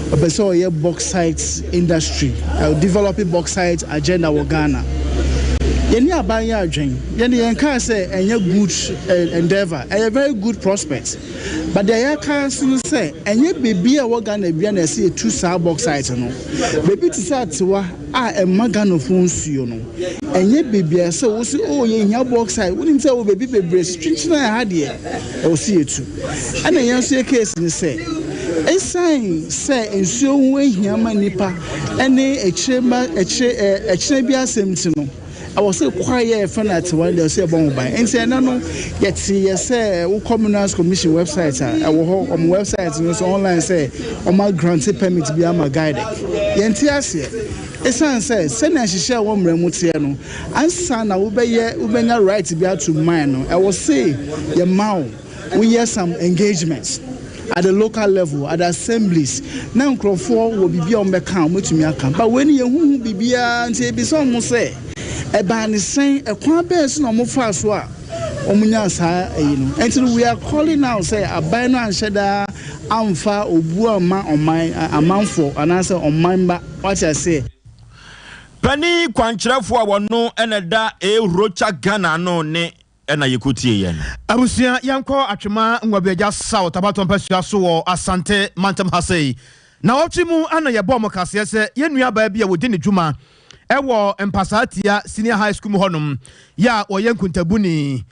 ɔpɛ sɛ ɔyɛ bauxite industry, develop bauxite agenda wɔ Ghana. Yɛne aban yɛ adwen. Yɛn de yɛnkaa sɛ ɛnyɛ good endeavour, ɛyɛ very good prospect. But deɛ yɛka nso ne sɛ ɛnyɛ baabi a ɛwɔ Ghana biara na ɛsɛ yɛtu saa bauxite no. Baabi te sɛ Atewa a ɛma Ghanafoɔ nsuo no, ɛnyɛ baabi a ɛsɛ wo se oh yɛhia bauxite. Wonim sɛ ɛwɔ baabi bebree so kyinkyin a ɛha deɛ ɛwɔ sɛ yɛtu. Ɛna yɛn nso yɛ case ne sɛ, ɛsiane sɛ nsuo ho ahia ma nnipa ne akyire mma akyire ɛ ɛkyena bi asɛm nti no, ɛwɔ sɛ kwaeɛ a yɛfrɛ no Atewa no deɛ ɛwɔ sɛ yɛbɔ ho ban. Nti ɛnɛ no yɛteeɛ sɛ wokɔ Minerals Commission website a ɛwɔ hɔ, wɔn website no so online sɛ wɔn agrante permit bi ama GIADEC. Yɛnte aseɛ. Ɛsiane sɛ sɛnea nhyehyɛɛ wɔ mmara mu teɛ no, ansa na wobɛyɛ wobɛnya right bi ato mine no, ɛwɔ se yɛma wo woyɛ some engagements. At the local level, at the assemblies, na nkurɔfoɔ wɔ biribi a wɔbɛka a wɔbɛtumi aka. But wei no yɛnhuhu biribiara nti yɛbisa wɔn sɛ ɛbaa ne sɛn, ɛkwan bɛn so na wɔfaa so a wɔnyaa saa ayi no. Nti no we are calling out sɛ aban no anhyɛ daa amfa obuo amma ɔman, amanfoɔ anaasɛ ɔman mma, wate aseɛ. Panin kwankyerɛfoɔ a wɔno na ɛda A Rocha Ghana ano ne na yɛkɔtieeɛ no. Abusua yɛnkɔ Atwema Nwabiagya South abatoɔ mpasua so wɔ Asante mantam ha sei. Nawɔtwe mu na yɛbɔɔ mo kaseɛ sɛ yɛn nuabaa bi a wɔdi ne dwuma wɔ Mpasaa Tia Senior High School mu hɔnom yɛ a ɔyɛ nkuntabuni,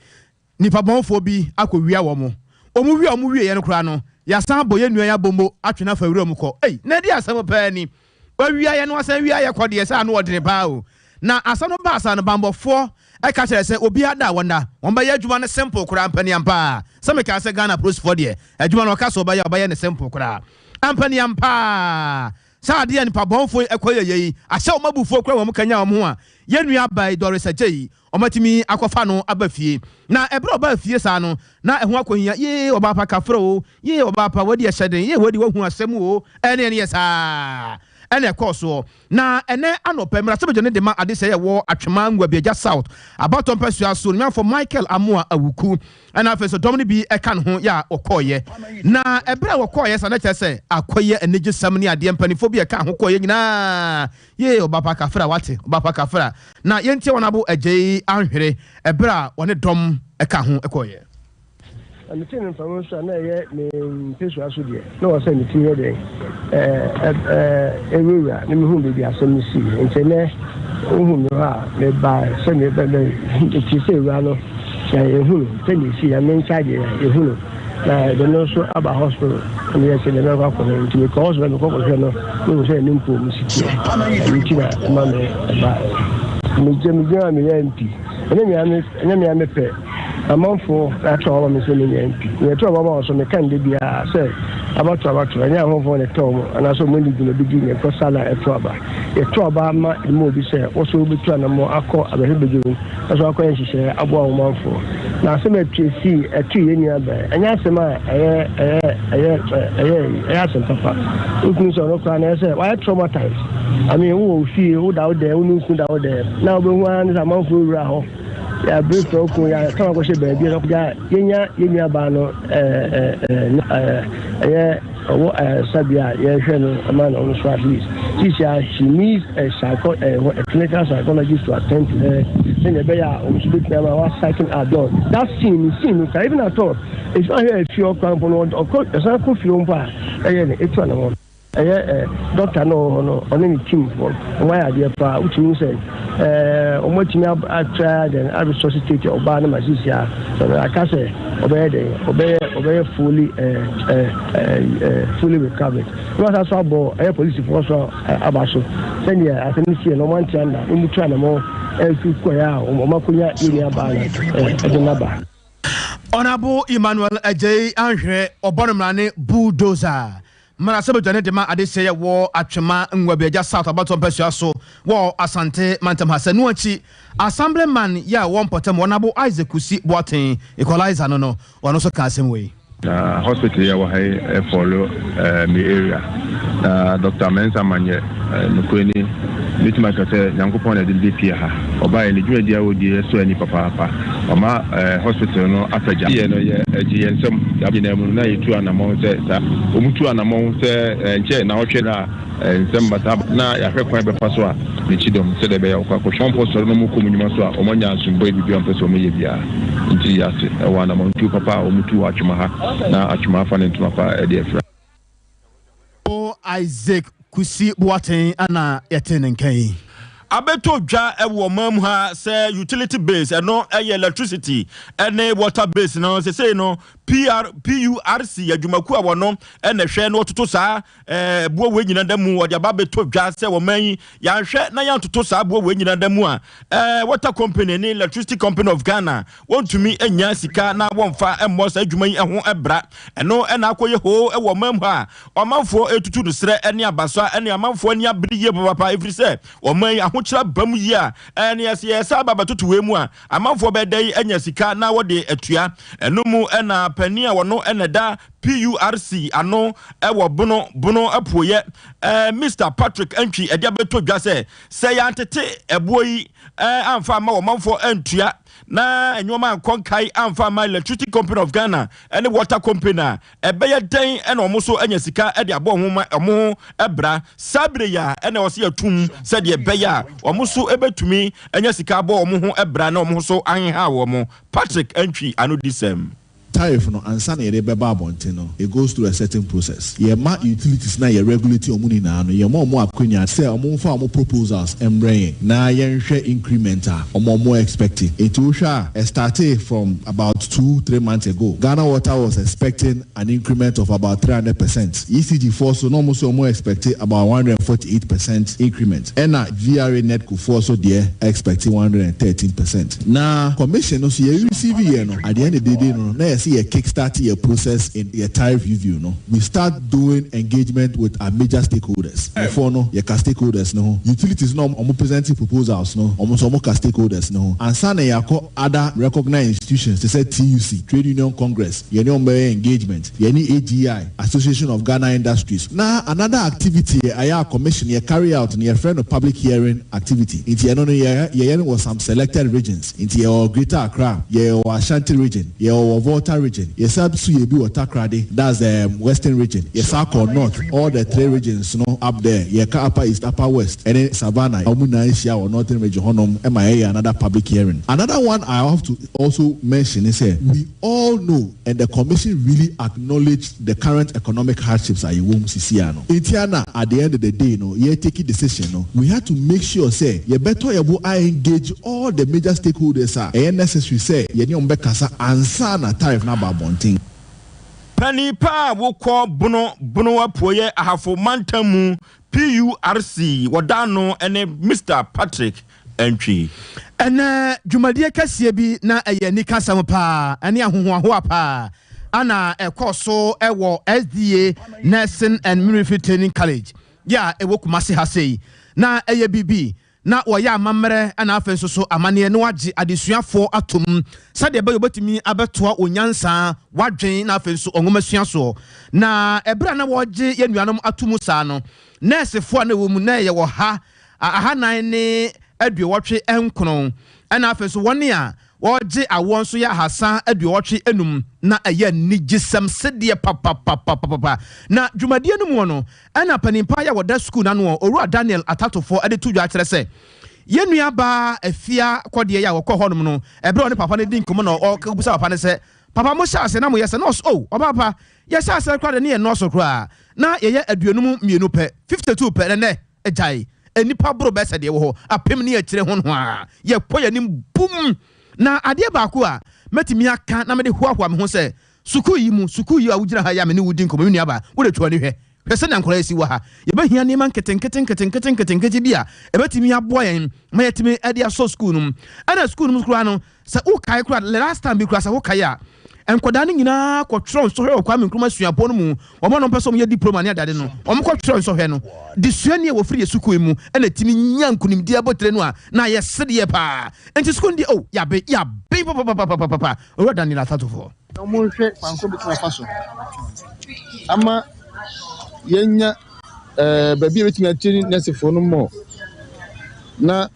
nnipa bɔnfoɔ bi akɔwia wɔn. Wɔn wia wɔn wieɛ no koraa no, yɛasan abɔ yɛn nua yi abombo atwe no afa wura mu kɔ. Ei, na ɛdeɛ asɛm paa ni. Wawia yɛn na wasan wia yɛn kɔ deɛ, sɛ ano ɔdene paa o. Na asɛm no baa saa no, banbɔfoɔ ka kyerɛɛ sɛ obiara da a wɔnna, wɔbɛyɛ adwuma no simple koraa ampaniampaa. Sɛ mekaa sɛ Ghana apolisifoɔ deɛ, adwuma no wɔka sɛ wɔbɛyɛ a, wɔbɛyɛ no simple koraa. Ampaniampaa! Saa adeɛ a nnipa bɔnfoɔ yi kɔ yɛyɛ yi, ahyɛ wɔn abufuo koraa wɔn kanyan wɔn ho a, yɛn nua baa yi Doris Adjei, wɔatumi akɔfa no aba fie. Na ɛberɛ a ɔbaa fie saa no, na ɛho akɔhia, yee ɔbaa pa kafra o, yee ɔbaa pa wadi ahyɛden, yee wadi wahu asɛm o, ɛne ɛne yɛ saa ɛna ɛkɔɔ soɔ. Na ɛnɛ anɔpa yi, mmarahyɛbadwa no de ma adesɛe a ɛwɔ Atwema Nguabiagya South abatoɔ mpasua so, Onuamfoɔ Michael Amoah Awuku, ɛna afei nso dɔm no bi ka ne ho yɛ a wɔkɔeɛ. Na ɛberɛ a wɔkɔeɛ saa no kyerɛ sɛ akɔyɛ anigyesɛm ne adeɛ, mpanimfoɔ bi a ɛka ho kɔeɛ nyinaa, yee ɔbapa kafra wate, ɔbapa kafra. Na yɛntie wɔn abo Agyei Anhwere ɛberɛ a wɔne dɔm ka ho kɔeɛ. Na metee no mframa nso a na ɛyɛ me mpasua so deɛ, na wɔ sɛ metumi yɛ dɛn ɛwurawura na mehu baabi asɛm no sii. Nti ɛnɛ wohu me hɔ a mebaa sɛ metie sɛ awura no na yɛhu no sɛdeɛ ɛsii na menkyagye na yɛhu no na yɛde no nso aba hospital na meyɛ sɛ deɛ mɛkɔ akɔhwɛ no. Nti mekɔ hospital mekɔ kɔhwɛ no mehu sɛ ne mpo mu si teɛ. Ɛno nti na ɛma me ɛbaeɛ. Megye megyina a meyɛ MP. Ɛnyɛ me ara me pɛ. Amanfoɔ na ato aba ma me sɛ menyɛ MP. Nea ɛto aba ma wɔn nso, meka no da biara sɛ abatoɔ abatoɔ, ɛnyɛ ahɔhoɔ na ɛtɔ wɔn anaasɛ wɔn ani gyina obi di na ɛkɔ sa na ɛto aba. Yɛto aba ma ma obi sɛ wo nso wobɛtu anammɔn akɔ abɛhwɛbadwam na so akɔyɛ nhyehyɛeɛ aboa wo manfoɔ. Na asɛm a ɛtu esii ɛtoo yɛn nua bɛn, ɛnyɛ asɛm a ɛyɛ ɛyɛ ɛyɛ ɛyɛ ɛyɛ asɛm papa. Wotumi sɛ ɔno koraa na ɛyɛ sɛ wayɛ traumatized. I mean wowɔ wo fie, woda wo dɛm, wo ne wo kunu da wo dɛm na wobɛhu ara ne sɛ amanfoɔ wura hɔ. Yɛabere prɛko, yɛasan akɔhyɛ baabi a na yɛnya yɛn nuabaa no ɛyɛ ɔwɔ ayaresabea a yɛrehwɛ no ama no nso at least sisi a she needs a psycho a clinical psychologist to attend to her sɛnea ɛbɛyɛ a wɔn nso bɛtumi ama wa psyching her down that scene scene no kra even at all efi ahwɛ efie ɔkwan mpo no ɔkɔ ɛsan kɔ fie mpo a ɛyɛ no etu anamɔ. Ɛyɛ ɛ dɔkta no ɔwɔ hɔ no ɔne ne team foɔ no wɔn ayɛ adeɛ paa wotumi hu sɛ ɛɛ wɔn atumi atra dɛn aresuscitate ɔbaa no ma sisi a sɛ aka sɛ ɔbɛyɛ dɛn ɔbɛyɛ ɔbɛyɛ fully ɛɛ ɛɛ ɛɛ fully recovered na wɔn asan so abɔ ɛyɛ polisifoɔ so aba so sɛdeɛ asɛm no sie no wɔn ante anda wɔn tu anamɔ ɛfi kɔɛ a wɔn akɔnya yɛn nua baa no ɛɛ ɛde naba. Honourable Emmanuel Adjei Anhwere, ɔbɔ no mmara ne Bulldozer. Mmarahyɛbadwa no de ma adesɛe a ɛwɔ Atwema Nwabiagya South abatoɔ mpasua so wɔ Asante mantam ha. Sɛ ɛno akyi, Assemblyman yi a ɔwɔ mpɔtam Honourable Isaac Kusi Boateng, Equalizer no no, ɔno nso kaa asɛm wei. Na hospital yi a ɛwɔ ha yi follow me area. Na Doctor Mensah Manyɛ, nokorɛ ni, mɛtumi aka sɛ Nyankopɔn na ɛde no bɛpie ha. Ɔbaeɛ, ne dwumadie a ɔdie sɔ ani papaapa. Wama hospital no apagya. Yɛ no yɛ ɛgye yɛn nsam. Saa nyinaa mu no, na yɛtu anamɔn sɛ saa. Wɔtu anamɔn sɛ ɛnkyɛ nnawɔtwe no a nsɛm bata na yɛahwɛ kwan a yɛbɛfa so a ne kyidɔm sɛdeɛ ɛbɛyɛ a wɔkɔ akɔhwɛ. Wɔmpɔ sɔre na wɔkɔ wɔn nnwuma so a, wɔanya asomdwoeɛ biribiara a wɔpɛ sɛ wɔyɛ biara. Nti yɛase wɔ anamɔntuo papa a wɔtu wɔ Atwoma ha na Atwoma afa ne ntoma pa de afira. O Isaac Kusi Boateng na yɛtee ne nka yi. Abɛtɔ dwa wɔ ɔman mu ha sɛ utility base, ɛno yɛ electricity ne water base no, sesei no PR, PURC adwumakuo a wɔno na ɛhwɛ na wɔtoto saa ɛboɔ wei nyina da mu, wɔde aba abɛtɔ dwa sɛ ɔman yi yɛanhwɛ na yɛantoto saa aboɔ wei nyina da mu a, water company ne electricity company of Ghana wɔntumi nnya sika na wɔmfa mmɔ saa adwuma yi ho bra. Ɛno na akɔyɛ hoo wɔ ɔman mu ha a ɔmanfoɔ retutu no serɛ ne abaso a ɛne amanfoɔ ani abere yie papapa ɛfiri sɛ ɔman yi ahokyere. ahokyerɛ aba mu yi a, ɛne ɛsɛ yɛsan aba abɛtoto wei mu a, amanfoɔ bɛyɛ dɛn anya sika na wɔde atua? Ɛno mu na panin a ɔno na ɛda PURC ano wɔ Bono, Bono Apueɛ, Mister Patrick Antwi de abɛto dwa sɛ, sɛ yɛantete ɛboɔ yi amfa amma ɔmanfoɔ antua na nneɛma ankɔ nkae amfa amma Electricity Company of Ghana ne Water Company a, ɛbɛyɛ dɛn na wɔn nso anya sika de abɔ wɔn ho bra? Saa bere yi a na ɛwɔ sɛ yɛtum sɛdeɛ ɛbɛyɛ a wɔn nso bɛtumi anya sika abɔ wɔn ho bra na wɔn ho so aheha wɔn. Patrick Antwi anodisɛm. Tariff no ansa na yɛde bɛba abɔnten no, it goes through a certain process. Yɛma utilities no a yɛ regulate wɔn nyinaa no, yɛma wɔn akwanya sɛ wɔn mfa wɔn proposals mbrɛ yɛn na yɛnhwɛ increment a wɔn wɔn expect. Nti wohwɛ a, ɛstartee from about two, 3 months ago. Ghana Water was expecting an increment of about 300%. ECG foɔ so na wɔn nso wɔn expect about 148% increment. Ɛna VRA NEDCo foɔ so deɛ expect 113%. Na commission no so yɛ receive yɛ no, at the end of the day no, na yɛsɛ yɛ kick start yɛ process in yɛ tariff review no. We start doing engagement with our major stakeholders. Before no, yɛka stakeholders no ho. Utilities no ɔmo present proposals no, ɔmo nso ɔmo ka stakeholders no ho. Ansa na yɛakɔ other recognized institutions te sɛ TUC, Trade Union Congress, yɛne ɔmo bɛyɛ engagement. Yɛne AGI, Association of Ghana Industries. Na another activity ɛyɛ a commission yɛ carry out no yɛfrɛ no public hearing activity. Nti ɛno no yɛ yɛyɛ no wɔ some selected regions. Nti yɛwɔ Greater Accra, yɛwɔ Ashanti region, yɛwɔ wɔ Volta region, yɛsan so yɛ bi wɔ Takoradi, that's the Western region. Yɛsan kɔ North, all the three regions no up there, yɛka Upper East, Upper West ɛne Savannah, wɔn nyinaa hyia wɔ Northern region hɔnom ma yɛyɛ another public hearing. Another one I have to also mention ne sɛ, we all know and the commission really acknowledge the current economic hardships a yɛwɔ mu sisi ano. Nti ana at the end of the day no, yɛ take decision no, we had to make sure sɛ yɛbɛtɔ yɛn bo a engage all the major stakeholders a ɛyɛ necessary sɛ yɛne wɔn bɛkasa ansa na tariff no aba abɔnten. Panin pa a wokɔ Bono Bono Apueɛ Ahafo Mantam mu PURC wɔda ano ne Mister Patrick Antwi. Ɛnnɛ dwumadie kɛseɛ bi na ɛyɛ anikasɛm paa ɛne ahohoahoa paa ana ɛkɔɔ so wɔ SDA Nursing and Midwifery Training College yɛ a ɛwɔ Kumasi ha sei. Na ɛyɛ biribi na wɔyɛ amammerɛ ɛna afei nso so amanneɛ na wɔagye adesuafoɔ atom sɛdeɛ ɛbɛyɛ wɔbɛtumi abɛtoa wɔn nyansa, wɔadwen na afei nso wɔn nwomasua soɔ. Na ɛberɛ a na wɔregye yɛn nuanom ato mu saa no, nɛɛsefoɔ a na ɛwɔ mu na ɛyɛ 149, ɛna afei nso wɔn a wɔregye awoɔ nso yɛ 385. Na ɛyɛ anigyesɛm sedeɛ papapapapapa. Na dwumadie no mu no, ɛna panimpa yɛ wɔda sukuu n'ano, Owura Daniel Atatofoɔ, de to dwa kyerɛ sɛ yɛn nua baa Afia Kɔdeɛ yi a wɔkɔ hɔnom no, ɛberɛ a ɔne papa no di nkɔmmɔ na ɔkɔbusa papa no sɛ, "Papa, mo hyɛ ase na moyɛ sɛ?" Na ɔsɛ, "Oh, ɔbaa pa, yɛhyɛ ase koraa de ne yɛ nnɔɔso koraa, na yɛyɛ 52 pɛ, 52 pɛ, na nnɛ agyae nnipa boro bɛsɛ deɛ wɔ hɔ 1000 ne akyire ho no a, yɛkɔ yɛn anim bum." Na adeɛ baako a mɛtumi aka na mede hoahoa me ho sɛ sukuu yi mu, sukuu yi a wogyina ha yi a me ne wo di nkɔmmɔ, me nuabaa, wode twa w'ani hwɛ. Hwɛ sɛnea nkwadaa yi si wɔ ha. Yɛbɛhia nneɛma nketenkete nketenkete nketenkete bi a ɛbɛtumi aboa yɛn ma yɛatumi de asɔ sukuu no mu. Ɛna sukuu no mu koraa no, sɛ wokae koraa, the last time bi koraa sɛ wokae a, nkwadaa no nyinaa kɔtwerɛ nsɔhwɛ wɔ Kwame Nkrumah suapɔn no mu. Wɔn a wɔpɛ sɛ wɔyɛ diploma ne adeade no, wɔkɔtwerɛ nsɔhwɛ no. Desuani a wɔfiri yɛ sukuu yi mu na ɛtumi nya nkunimdie abotire no a, na ayɛ sedeɛ paa. Nti sukuu no deɛ, oh, yɛabe, yɛaben papapapapapa. Owura Daniel Asatofoɔ. Na wɔnhwɛ kwan ko betumi afa so ama yɛanya ɛɛ baabi a yɛbɛtumi akyere nɛɛsefoɔ no mmɔ na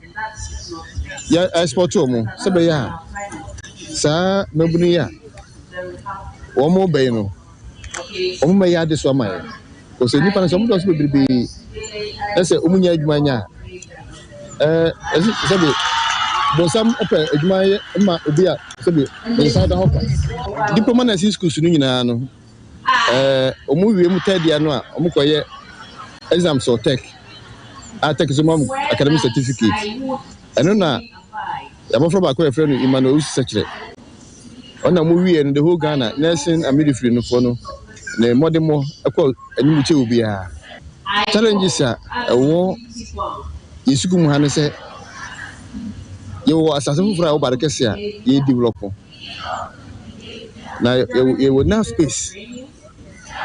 yɛ export wɔn sɛ bɛyɛ a saa mmabunu yi a wɔn bɛyi no wɔn mmɛyɛ adesoa ma yɛn. Kɔsɛ nnipa no sɛ wɔn dɔɔso bebrebe na sɛ wɔn nyɛ adwuma nyɛ a ɛɛ ɛsɛ sɛbi bonsam pɛ adwuma yɛ ma obi a sɛbi ne nsa da hɔ kwa. Diploma nursing schools no nyinaa no ɛɛ wɔn wie mu third year no a wɔn kɔ yɛ exams wɔ tech a tech nso ma wɔn academic certificate. Ɛno na yɛabɔfra baako a yɛfrɛ no Emmanuel Owusu Sɛkyerɛ. Ɔna wɔn wie no the whole Ghana nursing and midwifery no foɔ no ne mmɔdemmɔ kɔ anim kyɛ obiara. Challenges a ɛwɔ yɛn sukuu mu ha ne sɛ yɛwɔ asase foforɔ a ɛwɔ Bare Kɛse a yɛ develop na yɛwɔ enough space,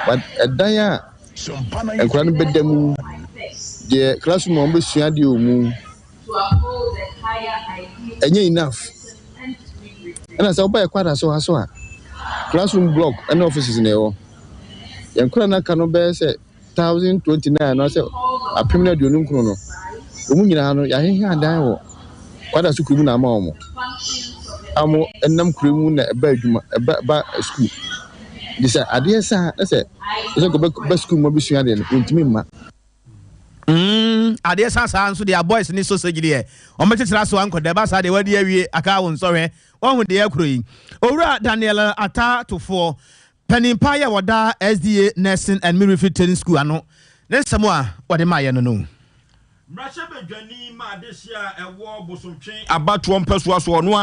but ɛdan a nkwadaa no bɛda mu deɛ, classroom a wɔbɛsua adeɛ wɔ mu. Ɛnyɛ enough. Ɛna sɛ woba yɛ kwada so ha so a, classroom block ne offices na ɛwɔ. Yɛn nkwadaa no aka no bɛyɛ sɛ 1029 anaasɛ 1029 no, wɔn nyinaa no yɛahehe adan wɔ kwada so kurom na ama wɔn. A wɔn nam kuro mu na ɛba adwuma ɛba ba sukuu. Nti sɛ adeɛ sa na sɛ sɛ kɔbɛ sukuu mu abɛsua adeɛ no, wɔntumi mma. Mm, adeɛ sa saa nso deɛ boys ne sausage deɛ wɔbɛkyekyere aso ankɔ da ɛba saa deɛ wadi awie aka wo nsɔhwɛ wahu deɛ akuro yi. Owura Daniel Atta Tofoɔ, panin pa yɛ wɔda SDA Nursing and Midwifery Training School ano ne nsɛm a wɔde maayɛ no no. Mmarahyɛbadwani ma adehye a ɛwɔ Bosomtwe abatoɔ mpɛsoa so, ɔno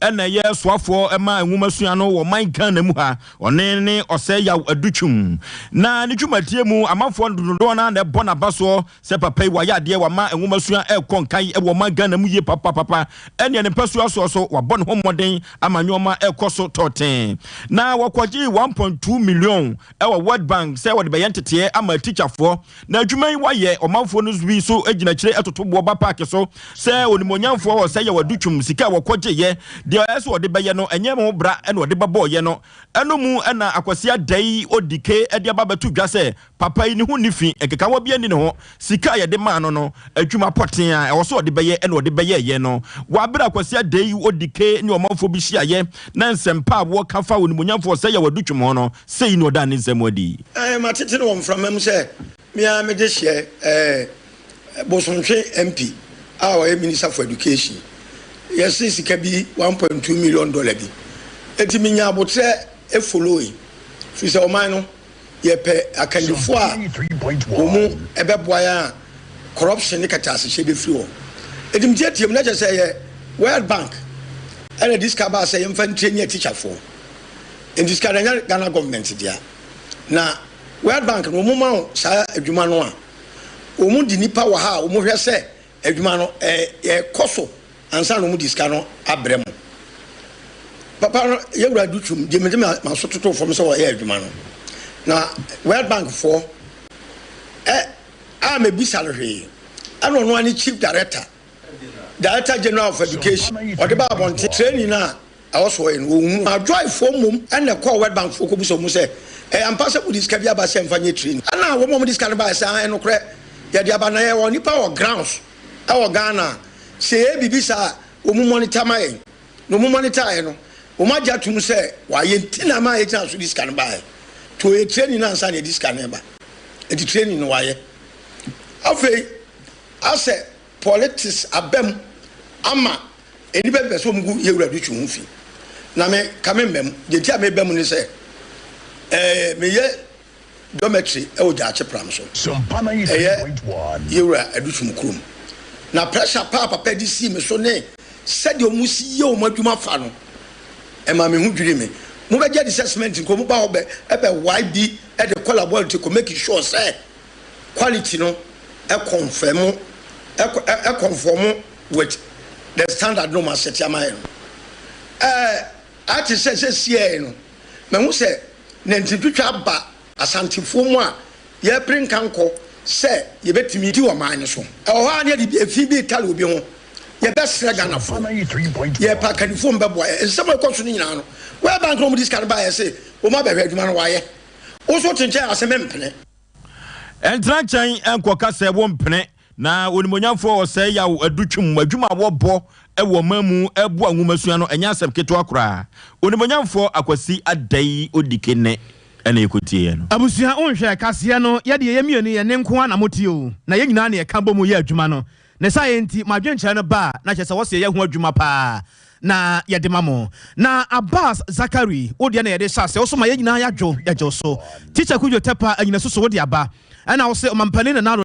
ara na ɛyɛ soafoɔ ma nwomasua no wɔ man Ghana mu ha. Ɔne ne Ɔsɛe Yaw Adutwum. Na ne dwumadie mu, amanfoɔ dodoɔ no ara na ɛbɔ n'aba soɔ sɛ papa yi wayɛ adeɛ, wama nwomasua ɛrekɔ nkan wɔ ɔman Ghana mu yie papapapa. Ɛneɛ ne mpɛsoa soɔ so, wabɔ ne ho mmɔden ama nnoɔma ɛrekɔ so tɔɔtee. Na wɔkɔgyee 1.2 million wɔ World Bank sɛ wɔde bɛyɛ nteteɛ ama atikyafoɔ. Na adwuma yi wɔayɛ, ɔmanfoɔ no bi nso gyina akyire toto boɔ ba paake so sɛ onimuonyamfoɔ wɔ sɛ yɛ wɔadu sika a wɔkɔgyeeɛ, deɛ ɛyɛ sɛ wɔde bɛyɛ no, ɛnyɛ ho bra na wɔde bɛbɔɔyɛ no. Ɛno mu na Akwasi Adai Odike de aba abɛto dwa sɛ papa yi ne ho nni fi, nkekawa biara nni ne ho, sika a yɛde maa no no, adwuma pɔtee a ɛwɔ sɛ ɔde bɛyɛ na ɔde bɛyɛeɛ no. Wɔ aberɛ a Akwasi Adai Odike ne ɔmanfoɔ bi hyiaeɛ na nsɛmpa a wɔka fa onimuonyamfoɔ sɛ yɛ wɔadu twom ho no, Sei na ɔdaa ne nsɛm adi. Ɛɛ, matete no wɔ mframa mu sɛ me ara me dehyeɛ, ɛɛ, Bosontwe MP a ɔyɛ Minister for Education. Yɛse sika bi, 1.2 million dollar bi. Enti menya aboterɛ following, firi sɛ ɔman no, yɛpɛ akandifoɔ a wɔn bɛboa yɛn a corruption ne kɛtɛasehyɛ bɛfiri hɔ. Enti metiatia mu na kyerɛ sɛ ɛyɛ World Bank ɛna de sika baa sɛ yɛmfa ntraini atikyafoɔ. Nti sika no ɛnyɛ Ghana government dea. Na World Bank no wɔn ma wo saa adwuma no a, wɔn de nipa wɔ ha a wɔn hwɛ sɛ adwuma no ɛkɔ so ansa na wɔn de sika no abrɛ mo. Papa no yɛwura Dutum deɛ mede m'aso toto fam sɛ wɔyɛ adwuma no. Na World Bank foɔ ɛ a mebisa no hwee ɛna ɔno ara ne chief director, Director General of Education ɔde ba abɔnten training no a Ɛwɔ so ɔyɛ no wɔnhunu. Na Joy foɔ mmom na ɛkɔɔ World Bank foɔ kɔbisa wɔn sɛ, Ɛyɛ ampa sɛ mode sika bi aba sɛ yɛmfa nyɛ training? Ɛna wɔn a wɔde sika no baeɛ sɛ, Aane, nokorɛ, yɛde aba. Na yɛwɔ nnipa wɔ grounds wɔ Ghana a, sɛ yɛyɛ biribi saa a, wɔn monitor ma yɛn. Na wɔn monitor-eɛ no, wɔn agye atom sɛ wɔayɛ nti na ama yɛgyina so de sika no baeɛ. Nti wɔyɛ training no ansa na yɛde sika no reba. Nti training no wɔayɛ. Afei asɛ politics aba mu ama Nnipa bi pɛ sɛ wɔgu yɛn Wura Dutch ho fi, na me ka me mma mu. Deɛ nti a meba mu ne sɛ, ɛɛ meyɛ dormitory wɔ Gyaakye Pram so. Ɛyɛ yɛn Wura Dutch mu kurom. Na pressure paa papa de sii me so ne sɛdeɛ wɔn si yɛ wɔn adwuma fa no, ɛma me ho dwiri me. Mobɛgye adi sɛ cement nka wɔn ba hɔ bɛ ɛbɛ wae bi de kɔ laboratory kɔ make sure sɛ quality no ɛkɔnfɛmo ɛkɔ ɛkɔnfɔmo with the standard no ma sɛte ama yɛ no. Ɛɛ ate sɛ sɛsiɛ no mahu sɛ nantintwitwa aba Asantefoɔ mu a yɛpere nkankɔ sɛ yɛbɛtumi di ɔman no so. Ɛwɔ hɔ a na yɛde efi bi retare obi ho. Yɛbɛsrɛ Ghanafoɔ, yɛpɛ akannifoɔ mbɛboa yɛn. Nsɛm a ɛkɔ so no nyinaa no, World Bank na wɔde sika no baeɛ se wɔn abɛhwɛ adwuma no wɔayɛ. Wo nso wote nkyɛn a se mempene. Ɛntena nkyɛn nkɔka sɛ wompene. Na Onimuonyamfoɔ Ɔsɛe Yaw Adutwum adwuma a wɔbɔ wɔ ɔman mu boa nwomasua no ɛnyɛ asɛm ketewa koraa. Onimuonyamfoɔ Akwasi Adai Odike nne na yɛkɔtieeɛ no. Abusua wonhwɛ kaseɛ no yɛ deɛ yɛ mienu yɛ ne nko ara na mote o na yɛ nyinaa na yɛka bɔ mu yɛ adwuma no ne saa yɛ nti mo adwenkyerɛ no ba a na kyerɛ sɛ wɔse yɛyɛ ho adwuma paa na yɛde ma mo na Abbas Zakari wo deɛ na yɛde hyɛ aseɛ wo so ma yɛ nyinaa yɛadwo yɛgye wo so Teacher Kudjo Tɛpa Anyinasu so wode aba ɛna wo se Ɔmampanin Nana Addo.